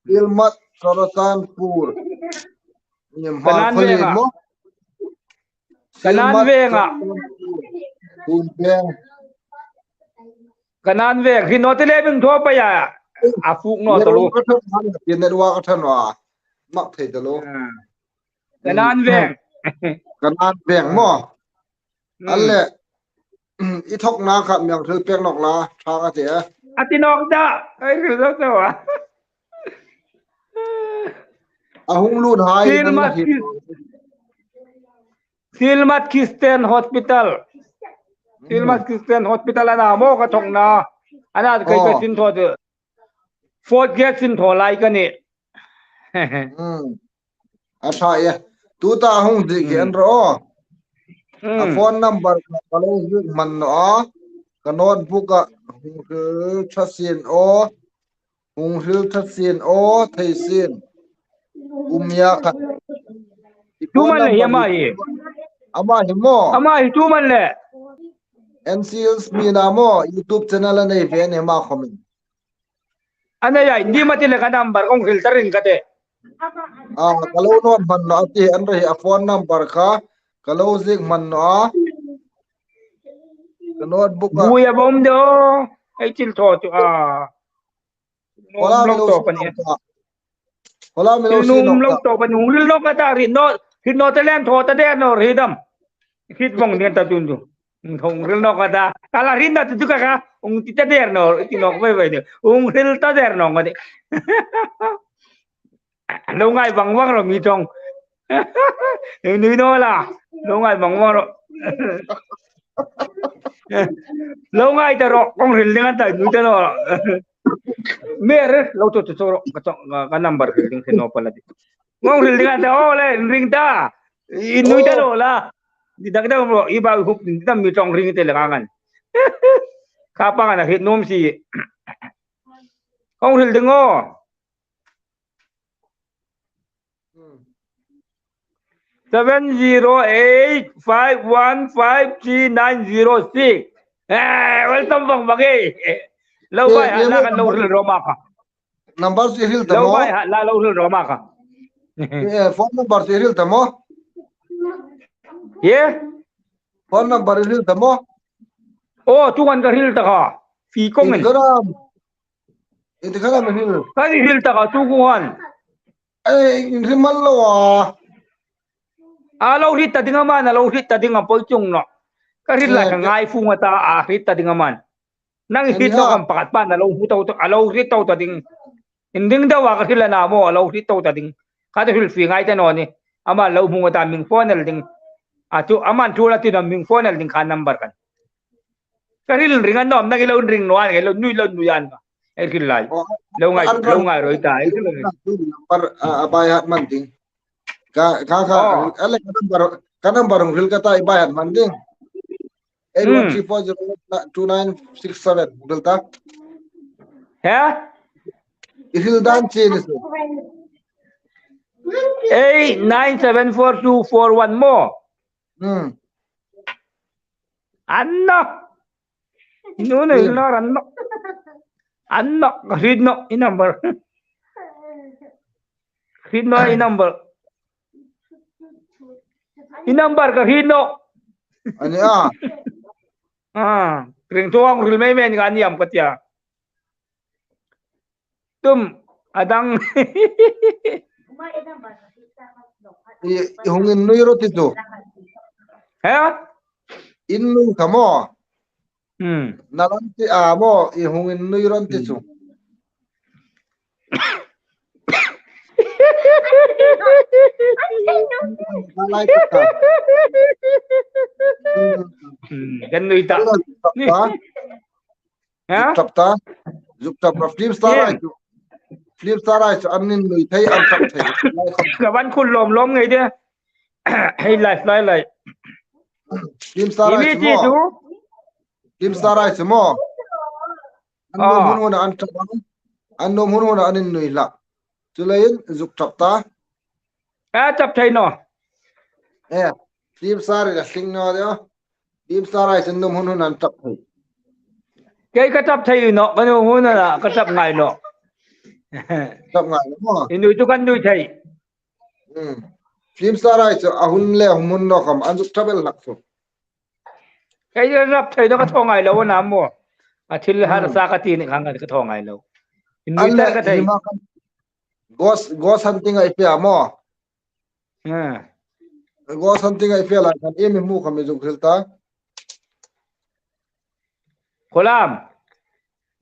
Silmat Churachandpur. Kanan Veng-a. Kanan Veng-a. Kanan Veng. Hi naw ti le, hming thaw pei a. A fuk naw ta lo. Network a ṭha naw a. Mak thei ta lo. Ah. Kanan Veng. Kanan Veng maw. Hmm. An leh, i thawkna kha mi hang hril pek nawk la, ṭha ka ti a. A ti nawk ta, ei hril ta ta a. A hung lut hai. Silmat Chris-, Silmat Christian Hospital. Hmm. Silmat Christian Hospital a na maw ka thawkna. A na kei ka sin thaw de. Fourth grade sin thaw lai ka nih. Hmm. A ṭha e. Tuta hung ziek hi an ro. Hmm. A phone number ka lo ziek hman naw a. Ka notebook-a hung hril ṭha sien aw. Hung hril ṭha sien aw, thei sien. Umia kha. Tuman le hi ama hi. Ama hi maw? Ama hi tuman le. N C Hills mi na maw, YouTube channel a nei ve ni ama khomin. A nei a, ni ma ti le ka number kong hril ta ring ka te. A, ka lo note hman naw a ti, an ro hi a phone number kha, ka lo ziek hman naw a. Ka notebook-a. Buoia bom de o, ei thil thaw chu a. Hola mi lo si nawk ta. Hola mi lo si nawk ta. Hung hril nawk ta, hrit naw, hrit naw ta le an thaw ta der naw, hriet am. Hriet vong ding ta chun chu. Hung hril nawk ta. Ka la hriet naw chu chu ka ka. Hung ti ta der naw, ti nawk vei vei de. Hung hril ta der naw ngati. Lo ngai vang vang ro mi chong. Nui naw la. Lo ngai vang vang ro. Lo ngai ta ro, kong hril ding an ta, nui ta naw. Mer, lo to to to ro, ka chong, ka, ka number hril ding, hril naw pal a ti. Kong hril ding an ta, o le, ring ta. I nui ta naw la. Ni dak dak ro, i ba hup, ni ta mi chong ring te le ka ngan. Ka pa ngan a hriet nuom si. Kong hril ding o. Seven zero eight five one five three nine zero six. Eh, welcome bang bang e. Lo bai ha la kan lo hril ro ma ka. Number si hril ta maw? Lo bai ha la lo hril ro ma ka. Eh, phone number si hril ta maw? Ye? Phone number hril ta maw? O, tu kan ka hril ta ka. Fi kong in. Instagram. Instagram hril. Ka hril ta ka tu kuan. Ei, in hriet mal lo a. A lo hriet ta ding am a, a lo hriet ta ding am poi chung naw. Ka hriet lai ka ngai fung a ta, a hriet ta ding am a. Nang hriet naw am pakhat pa a lo hmu tau tau, a lo hriet tau ta ding. In ding deu a ka hriet la na maw, a lo hriet tau ta ding. Ka ta hril fi ngai ta naw ni. Ama lo hmu ta hming phone el ding. A chu, aman thu la ti naw hming phone el ding kha number kan. Ka hril ring an nawm, nang i lo ring naw an, i lo nui lo nui an. Ei hril lai. Lo ngai, lo ngai ro ta, ei hril ring. Number, a, a by heart man ding. Ka, ka, ka, a le ka number, ka number hril ka ta i by heart man ding. Eight one three four zero two nine six seven, hril ta. He? I hril dan chi ni chu. Eight nine seven four two four one maw. Hmm. An nawh. Nu nei nawr an nawh. An nawh, ka hriet nawh i number. Hriet nawh i number. I number ka hriet nawh. A nih a. A, ring chuong hril mei mei ka ni am ka tia. Tum, a dang. I, i hung innui rawh ti chu. He? Innui kha maw. Hmm. Na lan ti a maw, i hung innui rawh ti chu. Na lai ti ta. Hmm, kan nui ta. Ha? Zuk ṭap ta. Zuk ṭap rawh, film star hai chu. Film star hai chu an innui thei, an ṭap thei. Ka van khul lawm lawm ngei de. Hei lai, lai, lai. Film star hai chu maw. Film star hai chu maw. An nuom hun hun an ṭap ang. An nuom hun hun an innui hlak. Chuleiin zuk ṭap ta. A ṭap thei naw. E, film star hai la hling naw de. Film star hai chu nuom hun hun an ṭap thei. Kei ka ṭap thei naw, ka nuom hun hun a ka ṭap ngai naw. Ṭap ngai naw. Innui chu kan nui thei. Hmm. Film star hai chu a hun le hun naw khom an zuk ṭap el hlak chu. Kei ka ṭap thei naw, ka thaw ngai lo a na maw. A thil harsa ka ti ni khan ka thaw ngai lo. Innui tar ka thei. Ghost, ghost hunting a i fe a maw. Ghost hunting a i fe lai khan iem i hmu khom i zuk hril ta. Khuo lam.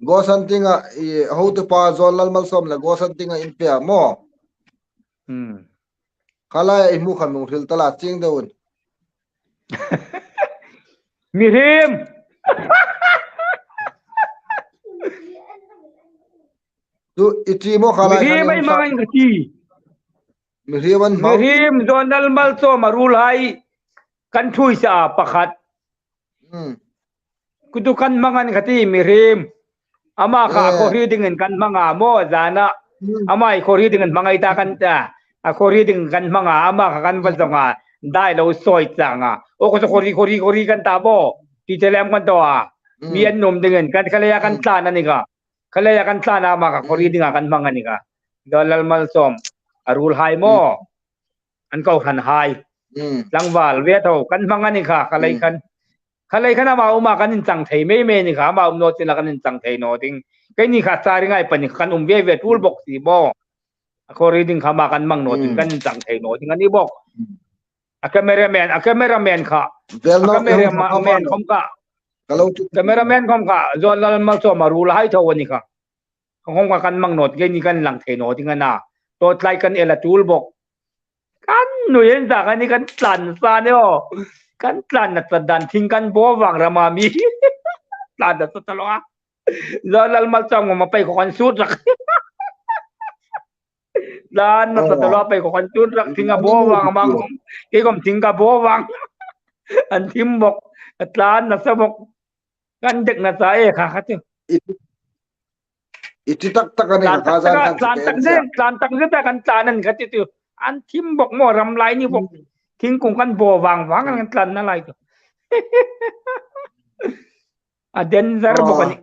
Ghost hunting a i hotupa Zawnlal Malsawm le ghost hunting a in fe a maw. Hmm. Kha lai i hmu khom i hril ta la, chieng deu un. Mihriem. Tu i ti maw kha lai khan. Mihriem ei hmang ka ti. Mihriem an hmang. Mihriem Zawnlal Malsawm a ruolhai kan thuoi sa a pakhat. Hmm. Kutu kan hmang an ka ti mihriem. Ama kha khawhri dingin kan hmang a maw zana. Hmm. Ama i khawhri dingin hmangai ta kan ta. A khawhri dingin kan hmang a, ama kha kan va zawng a. Dai lo sawi chang a. O ko khawhri, khawhri, khawhri kan ta bo. Ti te lem kan ta a. Hmm. Mi an nuom dingin kan kha leia kan tlan a ni kha. Kha leia kan tlan a, ama kha khawhri dinga kan hmang a ni kha. Zawnlal Malsawm a ruolhai maw. Hmm. An kohranhai. Hmm. Tlangval ve tho kan hmang a ni kha, kha lei khan. Kha lei khan ama um a kan inchang thei mei mei ni kha, ama um naw china kan inchang thei naw ding. Keini kha Saringai pahni kan um ve ve tul bok si bo. A khawhri ding kha ama kan hmang naw china kan inchang thei naw ding a ni bok. Hmm. A cameraman, a cameraman kha. A cameraman khom kha. Cameraman khom kha Zawnlal Malsawm a ruolhai tho a ni kha. Khom kha kan hmang naw, keini kan lang thei naw ding a na. Torchlight kan el a tul bok. Kan nuoi en ta kan ni kan tlan sa ni o. Kan tlan nasa dan thing kan bo vang rama mi. Tlan nasa ta lo a. Zawnlal Malsawm ngawm a pei kha kan sut rak. Tlan nasa ta lo a pei kha kan sut rak thing a bo vang ama khom. Kei khom thing ka bo vang. An thim bok. A tlan nasa bok. Kan dek nasa e kha kha chu. I ti, i ti tak tak a ni kha zan kan tlan tak zet, tlan tak zet a kan tlan an kha ti chu. An thim bok maw ram lai ni bok. Hmm. Thingkung kan bo vang vang kan tlan na lai chu. A danger bok a ni.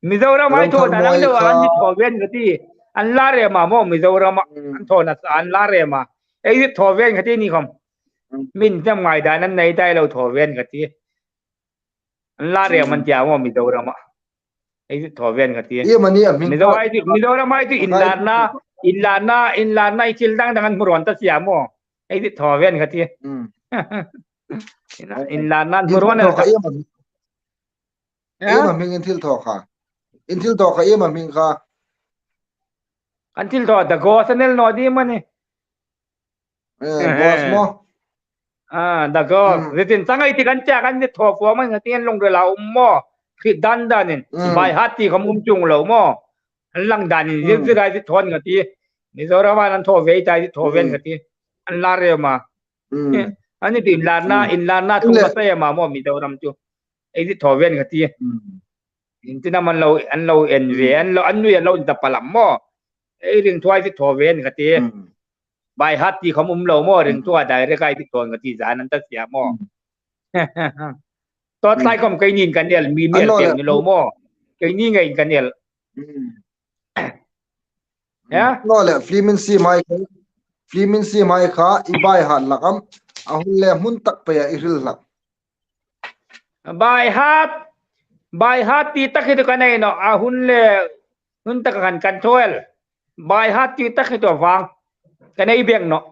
Mizoram hai thaw dan ang deu a, an ni thaw ven ka ti. An la rem a maw Mizoram a. Hmm. An thaw nasa an la rem a. Ei thaw ven ka ti ni khom. Hmm. Min tam ngai dan an nei tai lo thaw ven ka ti. An la rem an tia maw Mizoram a. Ei thaw ven ka ti. Iem a ni a hming Mizo kha. Hai ti, Mizoram hai ti inlarna, inlarna, inlarna i thil dang dang an hmu rawn ta si a maw. Ei thaw ven ka ti. Hmm. Inlarna an hmu rawn ta. Iem a hming. Iem a hming in thil thaw kha. In thil thaw kha iem a hming kha. Kan thil thaw The Ghost a ni naw di mani. Eh, Ghost maw. Ah, The Ghost. Hmm. Zia tin chang ei ti kan tia kan ni thaw fo mai nga ti an lungrila um maw. Khi dan dan in. Hmm. By heart ti khom um chung lo maw. An lang dan in zir zir ai ti thawn nga ti. Mizoram an thaw ve ta ti thaw ven nga ti. An la rem a. Hmm. Ani ti inlarna, inlarna thung ka sa ema maw Mizoram chu. Ei ti thaw ven ka ti. Hmm. Intin am an lo, an lo en ve, an lo, an nuia lo inta palam maw. Ei ringthuai ti thaw ve an ka ti. By heart ti khom um lo maw, ringthuai direct ai ti thaw ka ti zan an ta sia maw. Tot lai khom keinin kan el, mi mi el pek ni lo maw. Keini ngeiin kan el. Ya? Naw le, film in siem hai kha, film in siem hai kha, i by heart hlak am, a hun le hmun tak peia i hril hlak. By heart, by heart ti tak hi tu kan ei naw, a hun le, hmun tak kan kan thaw el. By heart ti tak hi tu vang, kan ei bek naw.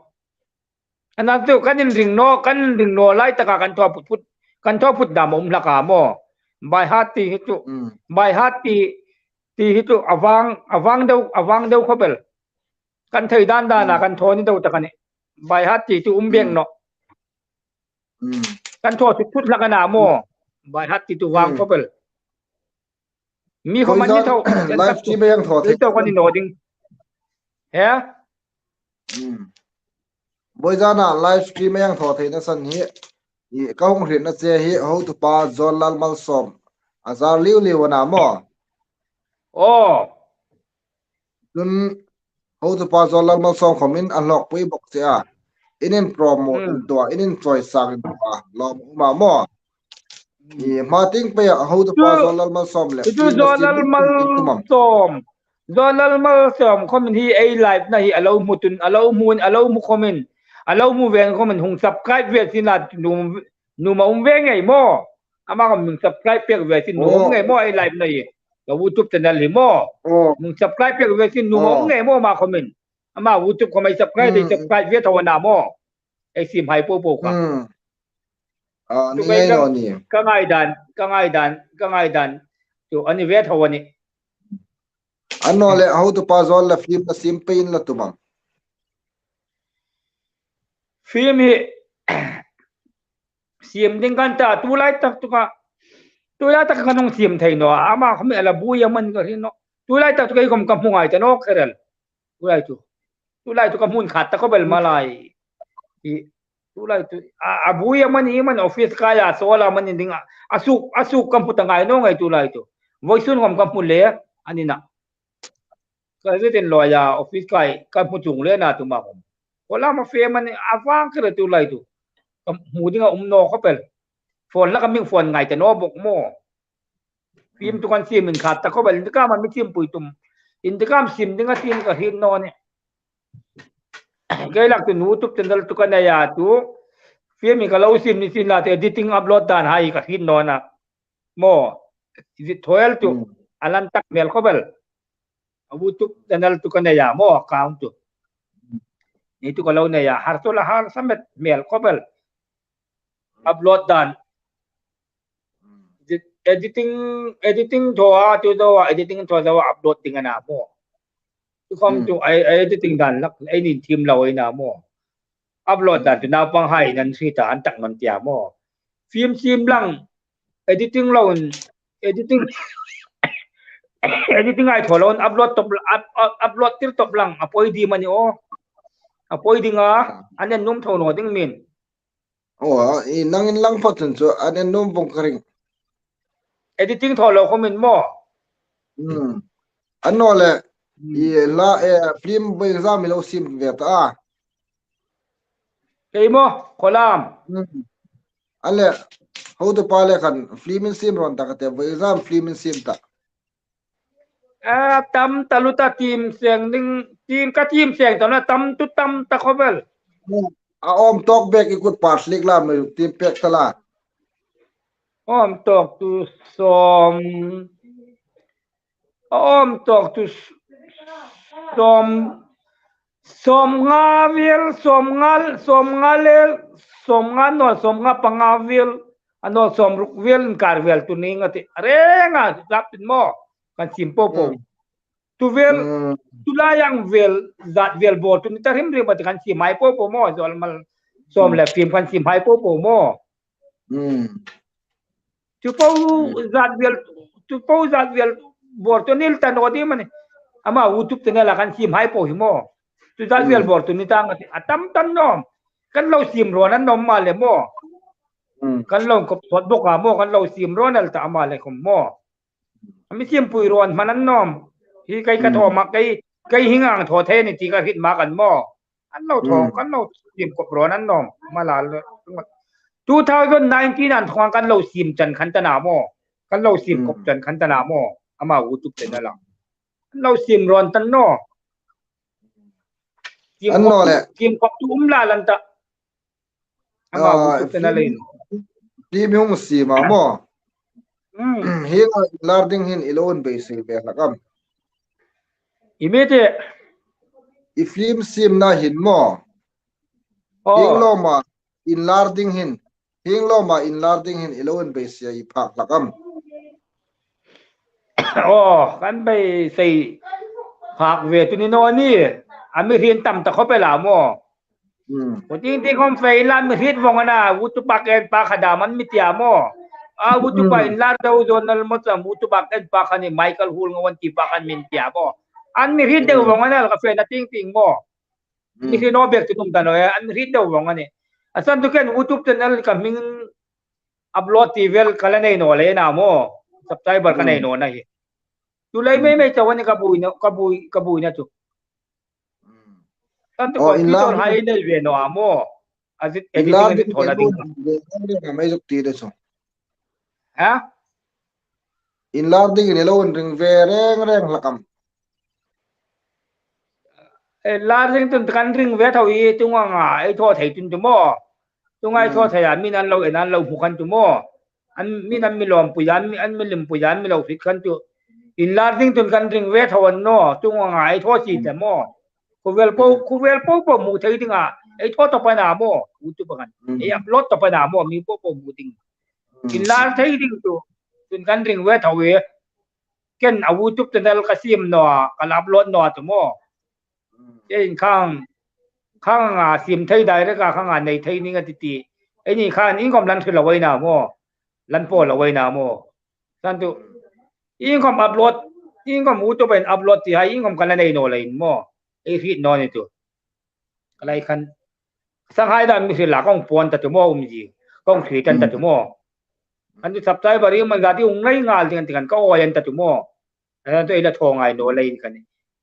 Ana tu kan inring naw, kan inring naw lai taka kan thaw phut phut, kan thaw phut dam um hlak a maw. By heart ti hi tu, by heart ti, ti hi tu a vang, a vang deu, a vang deu khop el. Kan thei dan dana kan thaw ni deu tak a nih. By heart ti tu um bek naw. Kan thaw phut phut hlak a na maw. By heart ti tu vang khop el. Mi khom an ni thaw, live stream a hang thaw thei. Thaw kan ni naw ding. He? Voizana live stream a hang thaw theina san hi, i ka hung hrietna che hi, hotupa John Lalmalsawm a zar liu liu a na maw. Aw. Chun hotupa John Lalmalsawm khomin a hlawkpui bok che a. In in promote in tua, in in chawisak in tua, lawm um a maw. I hma tieng peia hotupa John Lalmalsawm le. Chu John Lalmalsawm. John Lalmalsawm khomin hi ei live na hi a lo hmu tun, a lo hmu, a lo hmu khomin, a lo hmu ve khomin hung subscribe ve sin la, nuom, nuom a um ve ngei maw. Ama khomin subscribe pek ve sin nuom a um ngei maw ei live na hi. Ka YouTube channel hi maw. Hung subscribe pek ve sin nuom a um ngei maw ama khomin. Ama YouTube khom ei subscribe, ei subscribe ve thaw a na maw. Ei siem hai po po kha. A, ni ngai naw ni. Ka ngaidan, ka ngaidan, ka ngaidan. Chu a ni ve thaw a nih. An naw le, hotupa John le film la siem pei in la tum am. Film hi siem ding kan ta, tu lai tak tuka, tu lai tak kan hung siem thei naw, ama khom a la buoi am an ka hriet naw. Tu lai tak tuka ei khom ka hmu ngai ta naw kher el. Tu lai tu. Tu lai tu ka hmu khat ta khop el malai. I, tu lai tu, a, a buoi am a ni am a ni office kaia sawl am a ni ding a. A suk, a suk ka hmu ta ngai naw ngai tu lai tu. Voisun khom ka hmu le, a ni na. Ka zet in lawia office kai, ka hmu tung le na tu ma khom. Khaw lama film a ni, a vang kher tu lai tu. Ka hmu ding a um naw khop el. Phone la ka mi phone ngai ta naw bok maw. Film tu kan siem in khat ta khop el, intikam a mi siempui tum. Intikam siem ding a siem ka hriet naw ni. Kei lak tu YouTube channel tu ka nei a tu. Film hi ka lo siem ni sin la te editing upload dan hai ka hriet naw na. Maw. Zit thaw el tu. A lan tak hmel khop el. A YouTube channel tu ka nei a maw account tu. Ni tu ka lo nei a har tu la har sa met hmel khop el. Upload dan. Editing, editing thaw a, tu thaw a, editing thaw thaw a upload ding a na maw. Tu khom tu, ei, ei editing dan lak, ei nin thiem lo ei na maw. Upload dan tu naupang hai nan si ta an tak non tia maw. Film siem lang, editing lo in, editing, editing ai thaw lo in, upload top, up, up, upload tir top lang, a poi di mani o. A poi ding a, an en nuom thaw naw ding min. Aw, i nangin lang phawt chun chu an en nuom vong ka ring. Editing thaw lo khomin maw. Hmm. An naw le, i la, eh, film boi zam mi lo siem ve ta a. Kei maw, Kholam. Hmm. An le, hotupa le khan film in siem rawn ta ka te, boi zam film in siem ta. A tam ta lu ta, tiem seng ding, tiem ka tiem seng ta na, tam tu tam ta khop el. A awm tawk bek i kut par slik la mi tiem pek ta la. Awm tawk tu sawm. Awm tawk tu s-, sawm, sawmnga vel, sawmnga, sawmnga le, sawmnga naw, sawmnga panga vel, a naw sawmruk vel inkar vel tu ning a ti. A reng a, zap in maw, kan siem po po. Hmm. Tu vel, hmm, tu lai ang vel, zat vel bawr tu ni ta hrim hrim a ti kan siem hai po po maw, John Lalmalsawm le film kan siem hai po po maw. Hmm. Tu po zat vel, tu po zat vel bawr tu ni ta naw ding am a ni. Ama YouTube channel a kan siem hai po hi maw. Tu zat vel bawr tu ni ta nga ti. A tam tam naw. Kan lo siem rawn an naw am a le maw. Hmm. Kan lo kop sawt bok a maw, kan lo siem rawn el ta am a le khom maw. A mi siempui rawn hman an nawm. Hi kei ka thaw mak, kei, kei hi ngang thaw thei ni ti ka hriet mak an maw. An lo thaw, kan lo siem kop rawn an nawm. Mala, two thousand nineteen an thaw kan lo siem chan khan ta na maw. Kan lo siem kop chan khan ta na maw. Ama YouTube channel a. Kan lo siem rawn tan naw. Siem kop, siem kop tu um la lan ta. Ama YouTube channel a. Ti mi hung siem a maw. Hi nga lar ding hin i lo un beisei ve hlak am. I mi ti. I film siemna hin maw. Hi lo ma, in lar ding hin. Hi lo ma, in lar ding hin i lo un beisei phak hlak am. Aw, kan beisei phak ve tu ni naw ni. A mi hriet tam ta khop el a maw. Ko ting ting khom fe la mi hriet vong a na, utu pak en pa kha dam an mi ti a maw. A utu pa in lar deu zonal mo cham, utu pak en pa kha ni Michael Hul nga wan ti pa khan min ti a maw. An mi hriet deu vong a na ka fe na ting ting maw. Mi hriet naw bek tu tum ta naw e, an mi hriet deu vong a ni. A san tu ken utu channel ka hming upload ti vel ka la nei naw le na maw. Subscriber ka nei naw na hi. Tu lai mei mei chaw a ni ka buoi na, ka buoi, ka buoi na tu. Kan tu computer hai nei ve naw a maw. A zit editing a zit thaw la ding. Mai zuk ti de chu. Ha? In lar ding in i lo un ring ve reng reng hlak am. E, lar ding tun kan ring ve tho i, tu nga nga ei thaw thei tun tu maw. Tu nga ei thaw thei a, min an lo en an lo hmu khan tu maw. An min an mi lawmpui a, an mi, an mi limpui a, an mi lo hriet khan tu. In lar ding tun kan ring ve tho an naw, tu nga nga ei thaw si te maw. Khuvel po, khuvel po po hmu thei ding a, ei thaw tawp a na maw, YouTube khan. Ei upload tawp a na maw, mi po po hmu ding. In lar thei ding tu, tun kan ring ve tho e. Ken a YouTube channel ka siem naw, ka upload naw tu maw. Ei khang, khang a siem thei direct a khang a nei thei ning a ti ti. Ei ni khan in khom lan thil lo wei na maw. Lan po lo wei na maw. San tu. In khom upload, in khom YouTube en upload ti hai, in khom kan la nei naw le in maw. Ei hriet naw ni tu. Ka lai khan. Sang hai dan mi hriet la kong puon ta tu maw um ji. Kong hriet tan ta tu maw. Kan tu subscriber i man zat i hung nei ngal ding an ti kan ka awi an ta tu maw. An tu ei la thaw ngai naw le in kan.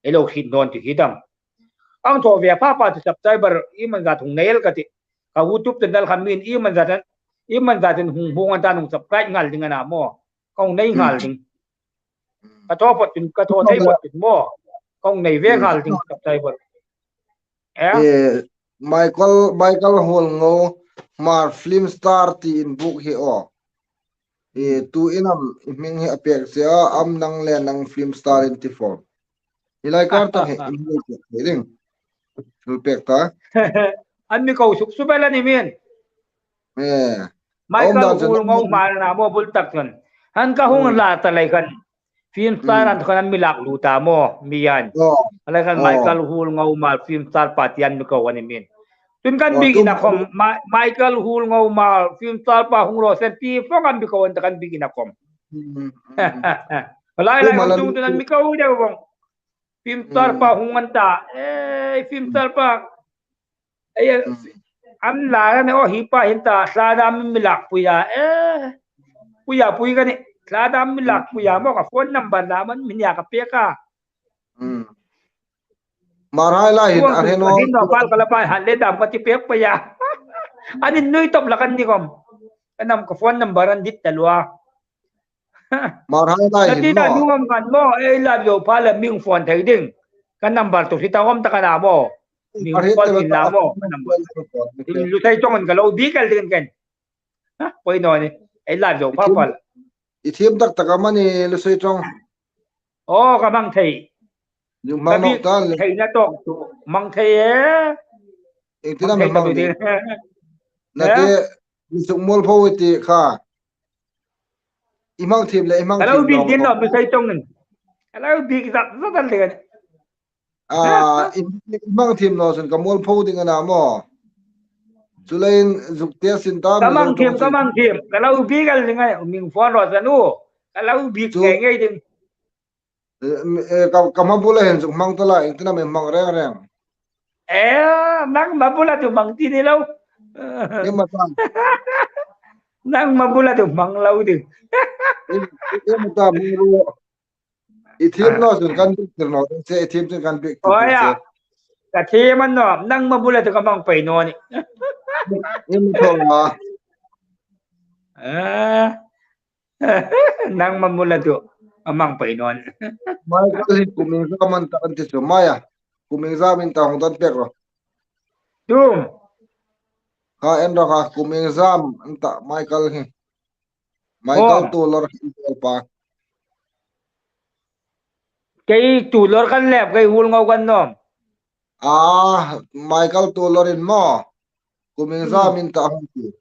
Ei lo hriet naw ti hi dam. Ang thaw ve pha pha tu subscriber i man zat hung nei el ka ti. Ka YouTube channel khan min i man zat an, i man zat in hung hung an ta hung subscribe ngal ding a na maw. Kong nei ngal ding. Ka thaw phawt tun, ka thaw thei phawt tun maw. Kong nei ve ngal ding subscriber. Eh? Eh, Michael, Michael Hul Ngo, Hmar film star ti in buk hi aw. Eh, tu in am i hming hi a pek che a, am nang le nang film star in ti fo. Hi lai kar tak hi, in hming hi pek thei ding. Hul pek ta. An mi ko suk suk bel a ni min. Eh. Michael Hul Ngo Hmar na maw bul tak chun. Han ka hung la ta lai khan. Film star an khan an mi lak lut ta maw, mi an. A lai khan Michael Hul Ngo Hmar film star pa ti an mi ko a ni min. Tun kan bik ina khom, Ma-, Michael Hul Ngo Hmar film star pa hung ro sen ti fo kan bik ko an ta kan bik ina khom. Lai lai kan tung tun an mi ko de vong. Film star pa hung an ta. Eh, film star pa. Ei, an la ni o hi pa hin ta, hla dam mi lak pui a, eh. Pui a, pui ka ni, hla dam mi lak pui a, maw ka phone number dam an mi nia ka pek a. Hmar hai lai hin, a hre naw. Hin no pal ka la pa han le dam ka ti pek pui a. An in nui top la kan ni khom. Ka nam ka phone number an dit ta lua. Hmar hai lai hin maw. Ti ta nuom kan maw, ei la zo pha la mi hung phone thei ding. Ka number tu si ta om ta ka na maw. Mi hung phone sin la maw, ka number. Lusei Chong an ka lo bik el ding ken. Ha, poi naw ni. Ei la zo pha pha la. I thiem tak tak am a ni Lusei Chong. Aw, ka mang thei. Ka bik thei na tawk tu. Mang thei e. Ieng tin am i mang ding. Na te, mi suk mual pho i ti kha. I hmang thiem le, i hmang thiem. Ka lo bik ding naw, mi sai tong in. Ka lo bik zat zat le. A, i, i hmang thiem naw chun ka mual pho ding a na maw. Chuleiin zuk te sin ta. Ka mang thiem, ka mang thiem. Ka lo bik al ding a, mi phone ro san u. Ka lo bik ngei ngei ding. Eh, eh, ka, ka hma bula hin zuk hmang ta la, ieng tin am i hmang reng reng. Eh, nang hma bula tu hmang ti ni lo. Nang hma bula tu hmang lo ding. I, i, i, ta mi ro. I thiem naw chun kan bik tir naw ding che, i thiem chun kan bik tir ding che. Ka thiem a nawm, nangma bula tu ka mang pei naw ni. I mi thaw ma. Eh. Nangma bula tu ka mang pei naw ni. Michael hi kum iengzam an ta an ti chu mai a. Kum iengzam in ta hung don pek ro. Tum. Kha en ro kha, kum iengzam an ta Michael hi. Michael Tulor hi pa. Kei Tulor kan lep, kei Hulngau kan nawm. Ah, Michael Tulor in maw. Kum iengzam in ta hung ti.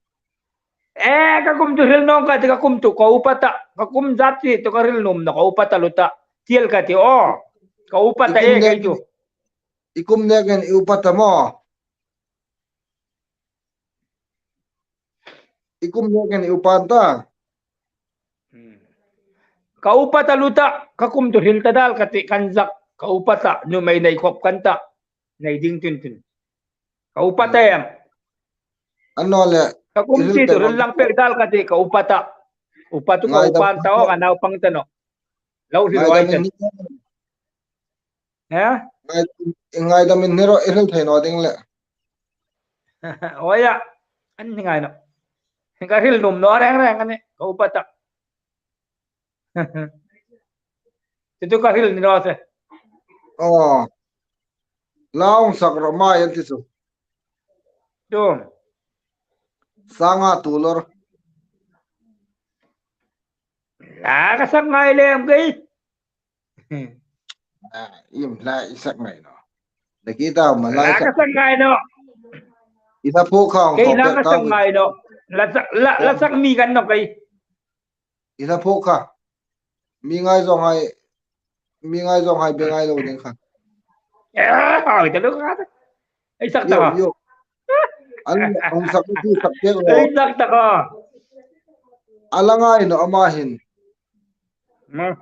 Eh, ka kum tu hril naw ka ti, ka kum tu ka upa ta. Ka kum zat ti tu ka hril nuom naw, ka upa ta lu ta. Tiel ka ti aw. Ka upa ta e kei chu. I kum nekin i upa ta maw. I kum nekin i upa an ta. Hmm. Ka upa ta lu ta, ka kum tu hril ta dal ka ti kan zak. Ka upa ta, nuhmei nei khop kan ta. Nei ding tin tin. Ka upa ta em. An naw le. Ka kum ti tu hril lang pek dal ka ti ka upa ta. Upa tu ka upa an ta aw, ka naupang ta naw. Lo hril ro ai ten. He? Ngai, ngaidam in ni ro, i hril thei naw ding le. Aw ya, an ni ngai naw. Ka hril nuom naw reng reng a nih, ka upa ta. Ti tu ka hril ni naw se. Aw. La hung sak ro mai an ti chu. Tum. Sanga Tulor. La ka sak ngai lem kei. Ah, im la i sak ngai naw. Nakie ta ma la i sak ngai naw. I la phuok kha. Kei la ka sak ngai naw. La sak, la, la sak mi kan naw kei. I la phuok kha. Mi ngaizawng hai, mi ngaizawng hai be ngai lo ding kha. Eh, hoi ta lo kha. Ei sak ta kha. Yo, yo. An hung sak ti sak te lo. Ei sak ta kha. A la ngai naw ama hin. Ma.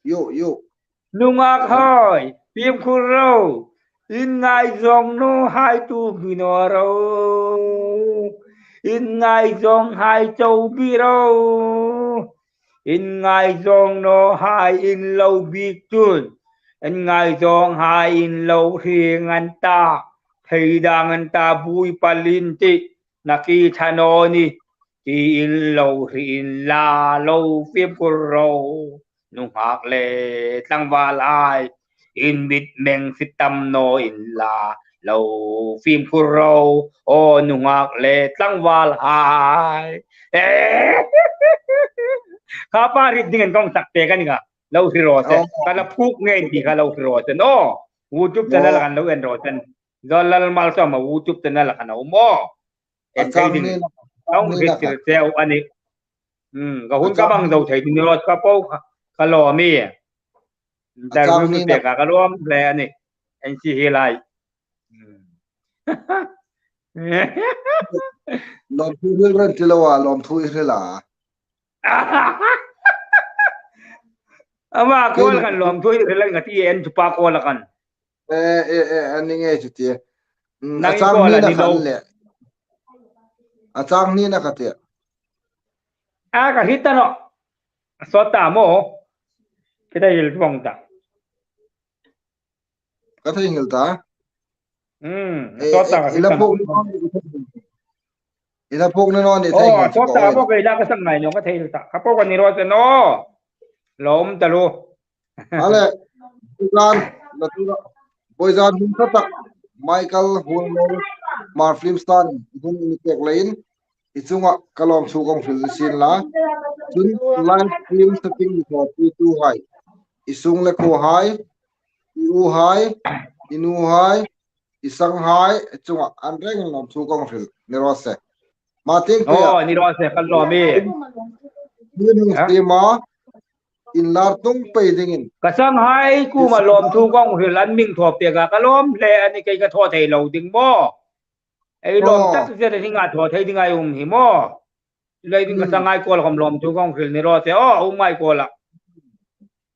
Yo, yo. Nungak hai, fimkhur ro. In ngaizawng naw hai tu bi naw ro. In ngaizawng hai chau bi ro. In ngaizawng naw hai in lo bik chun. In ngaizawng hai in lo hring an ta. Thei dang an ta bui palin ti. Nakie tha naw ni. Ti in lo hri inla lo fimkhur ro. Nunghak le tlangval hai, in mit meng si tam naw inla lo fimkhur ro, aw nunghak le tlangval hai. Eh. Kha pa rit ding an kong sak te kan ka lo hri ro se. Oh. Ka la phuok ngei ti ka lo hri ro se naw. YouTube channel kan lo en ro se. Zolal Malsawma YouTube channel kan um aw. En thei ding. Kong hriet tir cheu a nih. Hmm, ka hun ka bang zo thei ding ni rawh ka po ka, ka lawm ie. Interview mi pek a ka lawm hle a nih. En si hi lai. Hmm. Lawmthu hril ran ti lo a, lawmthu i hril a. Ama kuol kan lawmthu i hril a ka ti en chu pa kuol kan. Eh, eh, eh, a ni ngei chu ti. Mm, a chang hnina khan le. A chang hnina ka ti. A ka hriet ta naw. Sawt ta maw. Ka thei hil vong ta. Ka thei hil ta. Hmm, eh, sawt ta eh, ka hriet ta naw. I la phuok ni naw ni thei hil ta. Oh, sawt ta maw, kei la ka sak ngai naw ka thei hil ta. Ka po ka ni rawh ta naw. Lawm ta lo. Ale, Boizan, la tu, Boizan hung kha tak, Michael Hulngau, Hmar Film Star, hung ni pek leiin, i chunga ka lawmthu kong hril sien la. Chun live film setting ni thaw tu tu hai. I sung le khuo hai, i u hai, i nu hai, i sanghai chunga an reng lawmthu kong hril ni raw se. Ma ting pe. Oh, ni raw se, ka lawm e. Ni nung ti ma, inlar tung pei dingin. Ka sanghai kuoma lawmthu kong hril an mi thaw pek a, ka lawm hle a nih, kei ka thaw thei lo ding maw. Ei lawm tak zet a ding a thaw thei ding a um hi maw. Lai ding ka sanghai kuoma lawmthu kong hril ni raw se, oh, um ngai kuoma.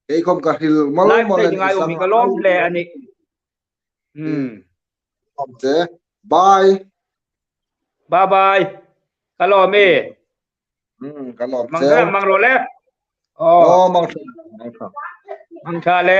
Kei khom ka hril mal mal a nih, ka lawm hle a nih. Hmm. Bye. Bye bye. Ka lawm e. Hmm, ka lawm cheu. Mang ro le. Oh. Oh, mang ro. Mang ro. Mang ro le.